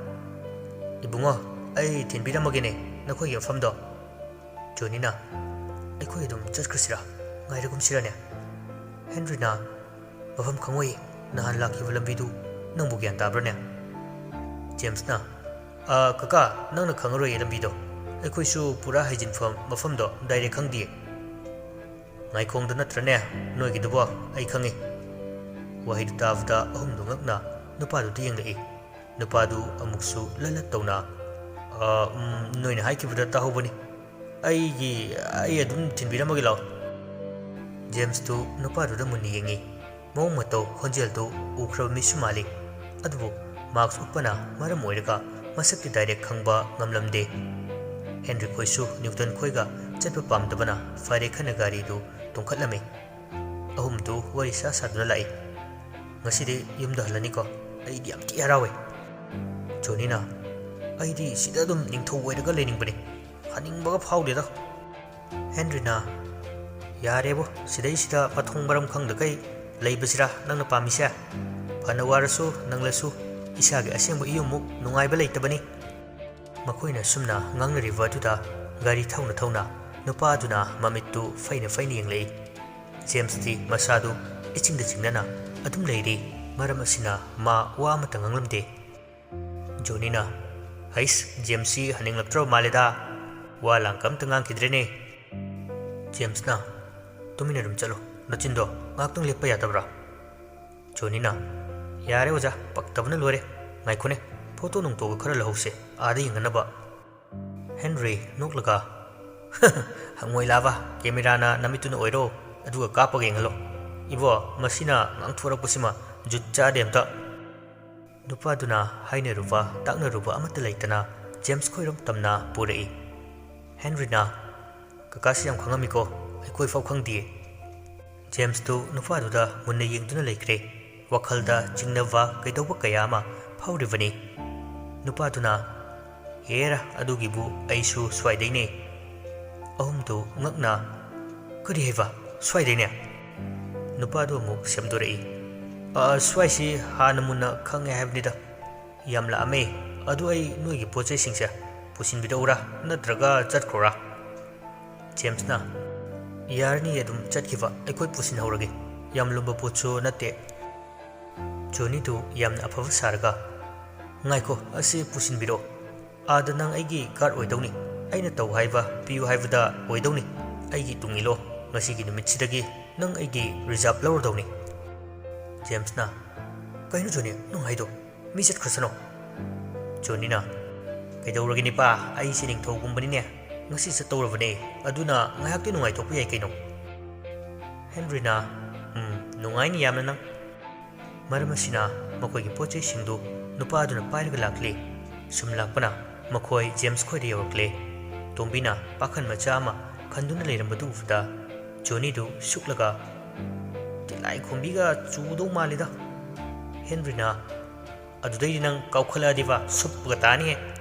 "ꯏꯕꯨꯡꯉꯣ, ꯑꯩ ꯊꯤꯟꯕꯤꯔꯝꯃꯒꯦꯅꯦ ꯅꯈꯣꯏꯒꯤ ꯃꯐꯝꯗꯣ꯫" ꯖꯣꯅꯤꯅ, "ꯑꯩꯈꯣꯏ ꯑꯗꯨꯝ ꯆꯠꯈ꯭ꯔꯁꯤꯔꯥ? ꯉꯥꯏꯔꯒꯨꯝꯁꯤꯔꯅꯦ?" ꯍꯦꯟꯔꯤꯅ, "ꯃꯐꯝ ꯈꯪꯉꯣꯏꯌꯦ, ꯅꯍꯥꯟ ꯂꯥꯛꯈꯤꯕ ꯂꯝꯕꯤꯗꯨ ꯅꯪꯕꯨ ꯒ꯭ꯌꯥꯟ ꯇꯥꯕ꯭ꯔꯥꯅꯦ?" ꯖꯦꯝꯁꯅ, "ꯑ, ꯀꯀꯥ, ꯅꯪꯅ ꯈꯪꯉꯔꯣꯏꯌꯦ ꯂꯝꯕꯤꯗꯣ꯫ ꯑꯩꯈꯣꯏꯁꯨ ꯄꯨꯔꯥ ꯍꯥꯏꯖꯤꯟꯐꯝ ꯃꯐꯝꯗꯣ ꯗꯥꯏꯔꯦꯛ ꯈꯪꯗꯤꯌꯦ꯫ ꯉꯥꯏꯈꯣꯡꯗ ꯅꯠꯇ꯭ꯔꯅꯦ ꯅꯣꯏꯒꯤꯗꯨꯕꯣ? ꯑꯩ ꯈꯪꯉꯤ꯫" ꯋꯥꯍꯩꯗꯨ ꯇꯥꯕꯗ ꯑꯍꯨꯝꯗꯨ ꯉꯛꯅ ꯅꯨꯄꯥꯗꯨꯗ ꯌꯦꯡꯂꯛꯏ꯫ ꯅꯨꯄꯥꯗꯨ ꯑꯃꯨꯛꯁꯨ ꯂꯠ ꯂꯠ ꯇꯧꯅ, "ꯑ, ꯎꯝ, ꯅꯣꯏꯅ ꯍꯥꯏꯈꯤꯕꯗ ꯇꯥꯍꯧꯕꯅꯤ꯫ ꯑꯩꯒꯤ, ꯑꯩ ꯑꯗꯨꯝ ꯊꯤꯟꯕꯤꯔꯝꯃꯒꯦ ꯂꯥꯛꯑꯣ꯫" ꯖꯦꯝꯁꯇꯨ ꯅꯨꯄꯥꯗꯨꯗ ꯃꯨꯟꯅ ꯌꯦꯡꯉꯤ꯫ ꯃꯑꯣꯡ ꯃꯇꯧ, ꯈꯣꯟꯖꯦꯜꯗꯨ ꯎꯈ꯭ꯔꯕ ꯃꯤꯁꯨ ꯃꯥꯜꯂꯤ꯫ ꯑꯗꯨꯕꯨ ꯃꯥꯛꯁ ꯎꯞꯄꯅ ꯃꯔꯝ ꯑꯣꯏꯔꯒ ꯃꯁꯛꯇꯤ ꯗꯥꯏꯔꯦꯛ ꯈꯪꯕ ꯉꯝꯂꯝꯗꯦ꯫ ꯍꯦꯟꯔꯤ ꯈꯣꯏꯁꯨ ꯅ꯭ꯌꯨꯇꯟ ꯈꯣꯏꯒ ꯆꯠꯄ ꯄꯥꯝꯗꯕꯅ ꯐꯔꯦ ꯈꯟꯅ ꯒꯥꯔꯤꯗꯨ ꯇꯣꯡꯈꯠꯂꯝꯃꯤ꯫ ꯑꯍꯨꯝꯗꯨ ꯋꯥꯔꯤ ꯁꯥ ꯁꯥꯗꯨꯅ ꯂꯥꯛꯏ꯫ "ꯉꯁꯤꯗꯤ ꯌꯨꯝꯗ ꯍꯜꯂꯅꯤꯀꯣ? ꯑꯩꯗꯤ ꯌꯥꯝ ꯊꯤ ꯍꯔꯥꯎꯋꯦ꯫" ꯖꯣꯅꯤꯅ, "ꯑꯩꯗꯤ ꯁꯤꯗ ꯑꯗꯨꯝ ꯅꯤꯡꯊꯧ ꯑꯣꯏꯔꯒ ꯂꯩꯅꯤꯡꯕꯅꯤ꯫ ꯍꯟꯅꯤꯡꯕꯒ ꯐꯥꯎꯗꯦꯗ꯫" ꯍꯦꯟꯔꯤꯅ, "ꯌꯥꯔꯦꯕꯣ, ꯁꯤꯗꯩꯁꯤꯗ ꯃꯊꯣꯡ ꯃꯔꯝ ꯈꯪꯗꯈꯩ ꯂꯩꯕꯁꯤꯔꯥ ꯅꯪꯅ ꯄꯥꯝꯃꯤꯁꯦ? ꯐꯅ ꯋꯥꯔꯁꯨ ꯅꯪꯂꯁꯨ ꯏꯁꯥꯒꯤ ꯑꯁꯦꯡꯕ ꯏꯌꯨꯝꯃꯨꯛ ꯅꯨꯡꯉꯥꯏꯕ ꯂꯩꯇꯕꯅꯤ꯫" ꯃꯈꯣꯏꯅ ꯁꯨꯝꯅ ꯉꯥꯡꯅꯔꯤꯕ ꯑꯗꯨꯗ ꯒꯥꯔꯤ ꯊꯧꯅ ꯊꯧꯅ ꯅꯨꯄꯥ ꯑꯗꯨꯅ ꯃꯃꯤꯠꯇꯨ ꯐꯩꯅ ꯐꯩꯅ ꯌꯦꯡꯂꯛꯏ꯫ ꯖꯦꯝꯁꯇꯤ ꯃꯁꯥꯗꯨ ꯏꯆꯤꯡꯗ ꯆꯤꯡꯅꯅ ꯑꯗꯨꯝ ꯂꯩꯔꯤ꯫ ꯃꯔꯝ ꯑꯁꯤꯅ ꯃꯥ ꯋꯥ ꯑꯃꯠꯇ ꯉꯥꯡꯂꯝꯗꯦ꯫ ꯖꯣꯅꯤꯅ, "ꯍꯩꯁ, ꯖꯦꯝꯁꯁꯤ ꯍꯟꯅꯤꯡꯂꯛꯇ꯭ꯔꯕ ꯃꯥꯜꯂꯦꯗ꯫ ꯋꯥ ꯂꯥꯡ ꯑꯝꯇ ꯉꯥꯡꯈꯤꯗ꯭ꯔꯦꯅꯦ꯫" ꯖꯦꯝꯁꯅ, "ꯇꯨꯃꯤꯟꯅ ꯑꯗꯨꯝ ꯆꯠꯂꯣ, ꯅꯆꯤꯟꯗꯣ ꯉꯥꯏꯍꯥꯛꯇꯪ ꯂꯦꯞꯄ ꯌꯥꯗꯕ꯭ꯔꯥ?" ꯖꯣꯅꯤꯅ, "ꯌꯥꯔꯦ ꯑꯣꯖꯥ, ꯄꯛꯇꯕꯅ ꯂꯣꯏꯔꯦ꯫ ꯉꯥꯏꯈꯣꯅꯦ, ꯐꯣꯇꯣ ꯅꯨꯡꯇꯣꯒ ꯈꯔ ꯂꯧꯍꯧꯁꯦ, ꯑꯥꯗ ꯌꯦꯡꯅꯅꯕ꯫" ꯍꯦꯟꯔꯤ ꯅꯣꯛꯂꯒ, "ꯍꯪꯉꯣꯏ ꯂꯥꯕ, ꯀꯦꯃꯦꯔꯥꯅ ꯅꯃꯤꯠꯇꯨꯅ ꯑꯣꯏꯔꯣ, ꯑꯗꯨꯒ ꯀꯥꯞꯄꯒ ꯌꯦꯡꯍꯜꯂꯣ꯫ ꯏꯕꯣ, ꯃꯁꯤꯅ ꯉꯥꯡꯊꯣꯔꯛꯄꯁꯤꯃ ꯖꯨꯠ ꯆꯥꯗꯦ ꯑꯝꯇ꯫" ꯅꯨꯄꯥꯗꯨꯅ ꯍꯥꯏꯅꯔꯨꯕ ꯇꯥꯛꯅꯔꯨꯕ ꯑꯃꯠꯇ ꯂꯩꯇꯅ ꯖꯦꯝꯁ ꯈꯣꯏꯔꯣꯝ ꯇꯝꯅ ꯄꯨꯔꯛꯏ꯫ ꯍꯦꯟꯔꯤꯅ, "ꯀꯀꯥꯁꯤ ꯌꯥꯝ ꯈꯪꯉꯝꯃꯤꯀꯣ, ꯑꯩꯈꯣꯏ ꯐꯥꯎ ꯈꯪꯗꯤꯌꯦ꯫" ꯖꯦꯝꯁꯇꯨ ꯅꯨꯄꯥꯗꯨꯗ ꯃꯨꯟꯅ ꯌꯦꯡꯗꯨꯅ ꯂꯩꯈ꯭ꯔꯦ꯫ ꯋꯥꯈꯜꯗ ꯆꯤꯡꯅꯕ ꯀꯩꯗꯧꯕ ꯀꯌꯥ ꯑꯃ ꯐꯥꯎꯔꯤꯕꯅꯤ꯫ ꯅꯨꯄꯥꯗꯨꯅ, "ꯍꯦꯔꯥ, ꯑꯗꯨꯒꯤꯕꯨ ꯑꯩꯁꯨ ꯁ꯭ꯋꯥꯏꯗꯩꯅꯦ꯫" ꯑꯍꯨꯝꯗꯨ ꯉꯛꯅ, "ꯀꯔꯤ ꯍꯥꯏꯕ? ꯁ꯭ꯋꯥꯏꯗꯩꯅꯦ?" ꯅꯨꯄꯥꯗꯨ ꯑꯃꯨꯛ ꯁꯦꯝꯗꯣꯔꯛꯏ꯫ "ꯑ, ꯁ꯭ꯋꯥꯏꯁꯤ ꯍꯥꯟꯅ ꯃꯨꯟꯅ ꯈꯪꯉꯦ ꯍꯥꯏꯕꯅꯤꯗ꯫ ꯌꯥꯝ ꯂꯥꯛꯑꯝꯃꯦ꯫ ꯑꯗꯨ ꯑꯩ ꯅꯣꯏꯒꯤ ꯄꯣꯠ ꯆꯩꯁꯤꯡꯁꯦ ꯄꯨꯁꯤꯟꯕꯤꯔꯛꯎꯔꯥ, ꯅꯠꯇ꯭ꯔꯒ ꯆꯠꯈ꯭ꯔꯣꯔꯥ?" ꯖꯦꯝꯁꯅ, "ꯌꯥꯔꯅꯤ, ꯑꯗꯨꯝ ꯆꯠꯈꯤꯕ, ꯑꯩꯈꯣꯏ ꯄꯨꯁꯤꯟꯍꯧꯔꯒꯦ, ꯌꯥꯝ ꯂꯨꯝꯕ ꯄꯣꯠꯁꯨ ꯅꯠꯇꯦ꯫" ꯖꯣꯅꯤꯗꯨ ꯌꯥꯝꯅ ꯑꯐꯕ ꯁꯥꯔꯒ, "ꯉꯥꯏꯈꯣ, ꯑꯁꯤ ꯄꯨꯁꯤꯟꯕꯤꯔꯣ꯫ ꯑꯥꯗ ꯅꯪ ꯑꯩꯒꯤ ꯒꯥꯔꯗ ꯑꯣꯏꯗꯧꯅꯤ꯫ ꯑꯩꯅ ꯇꯧ ꯍꯥꯏꯕ, ꯄꯤꯌꯨ ꯍꯥꯏꯕꯗ ꯑꯣꯏꯗꯧꯅꯤ꯫ ꯑꯩꯒꯤ ꯇꯨꯡ ꯏꯜꯂꯣ꯫ ꯉꯁꯤꯒꯤ ꯅꯨꯃꯤꯠꯁꯤꯗꯒꯤ ꯅꯪ ꯑꯩꯒꯤ ꯔꯤꯖꯥꯔꯚ ꯂꯧꯔꯗꯧꯅꯤ꯫" ꯖꯦꯝꯁꯅ, "ꯀꯩꯅꯣ ꯖꯣꯅꯤ, ꯅꯪ ꯍꯥꯏꯗꯣ? ꯃꯤ ꯆꯠꯈ꯭ꯔꯁꯅꯣ꯫" ꯖꯣꯅꯤꯅ, "ꯀꯩꯗꯧꯔꯒꯦ ꯅꯤꯄꯥ, ꯑꯩꯁꯦ ꯅꯤꯡꯊꯧꯒꯨꯝꯕꯅꯤꯅꯦ꯫ ꯉꯁꯤ ꯆꯠꯇꯧꯔꯕꯅꯦ, ꯑꯗꯨꯅ ꯉꯥꯏꯍꯥꯛꯇꯤ ꯅꯨꯡꯉꯥꯏꯊꯣꯛꯄ ꯌꯥꯏ ꯀꯩꯅꯣ꯫" ꯍꯦꯟꯔꯤꯅ, "ꯎꯝ, ꯅꯨꯡꯉꯥꯏꯅꯤ ꯌꯥꯝꯅ ꯅꯪ꯫" ꯃꯔꯝ ꯑꯁꯤꯅ ꯃꯈꯣꯏꯒꯤ ꯄꯣꯠ ꯆꯩꯁꯤꯡꯗꯨ ꯅꯨꯄꯥꯗꯨꯅ ꯄꯥꯏꯔꯒ ꯂꯥꯛꯂꯤ꯫ ꯁꯨꯝ ꯂꯥꯛꯄꯅ ꯃꯈꯣꯏ ꯖꯦꯝꯁ ꯈꯣꯏꯗ ꯌꯧꯔꯛꯂꯦ꯫ ꯇꯣꯝꯕꯤꯅ ꯄꯥꯈꯟ ꯃꯆꯥ ꯑꯃ ꯈꯟꯗꯨꯅ ꯂꯩꯔꯝꯕꯗꯨ ꯎꯕꯗ ꯖꯣꯅꯤꯗꯨ ꯁꯨꯛꯂꯒ, "ꯇꯤꯂꯥꯏ ꯈꯣꯝꯕꯤꯒ ꯆꯨꯗꯧ ꯃꯥꯜꯂꯤꯗ꯫" ꯍꯦꯟꯔꯤꯅ, "ꯑꯗꯨꯗꯩꯗꯤ ꯅꯪ ꯀꯥꯎꯈꯠꯂꯛꯑꯗꯤꯕ ꯁꯨꯞꯄꯒ ꯇꯥꯅꯤꯍꯦ꯫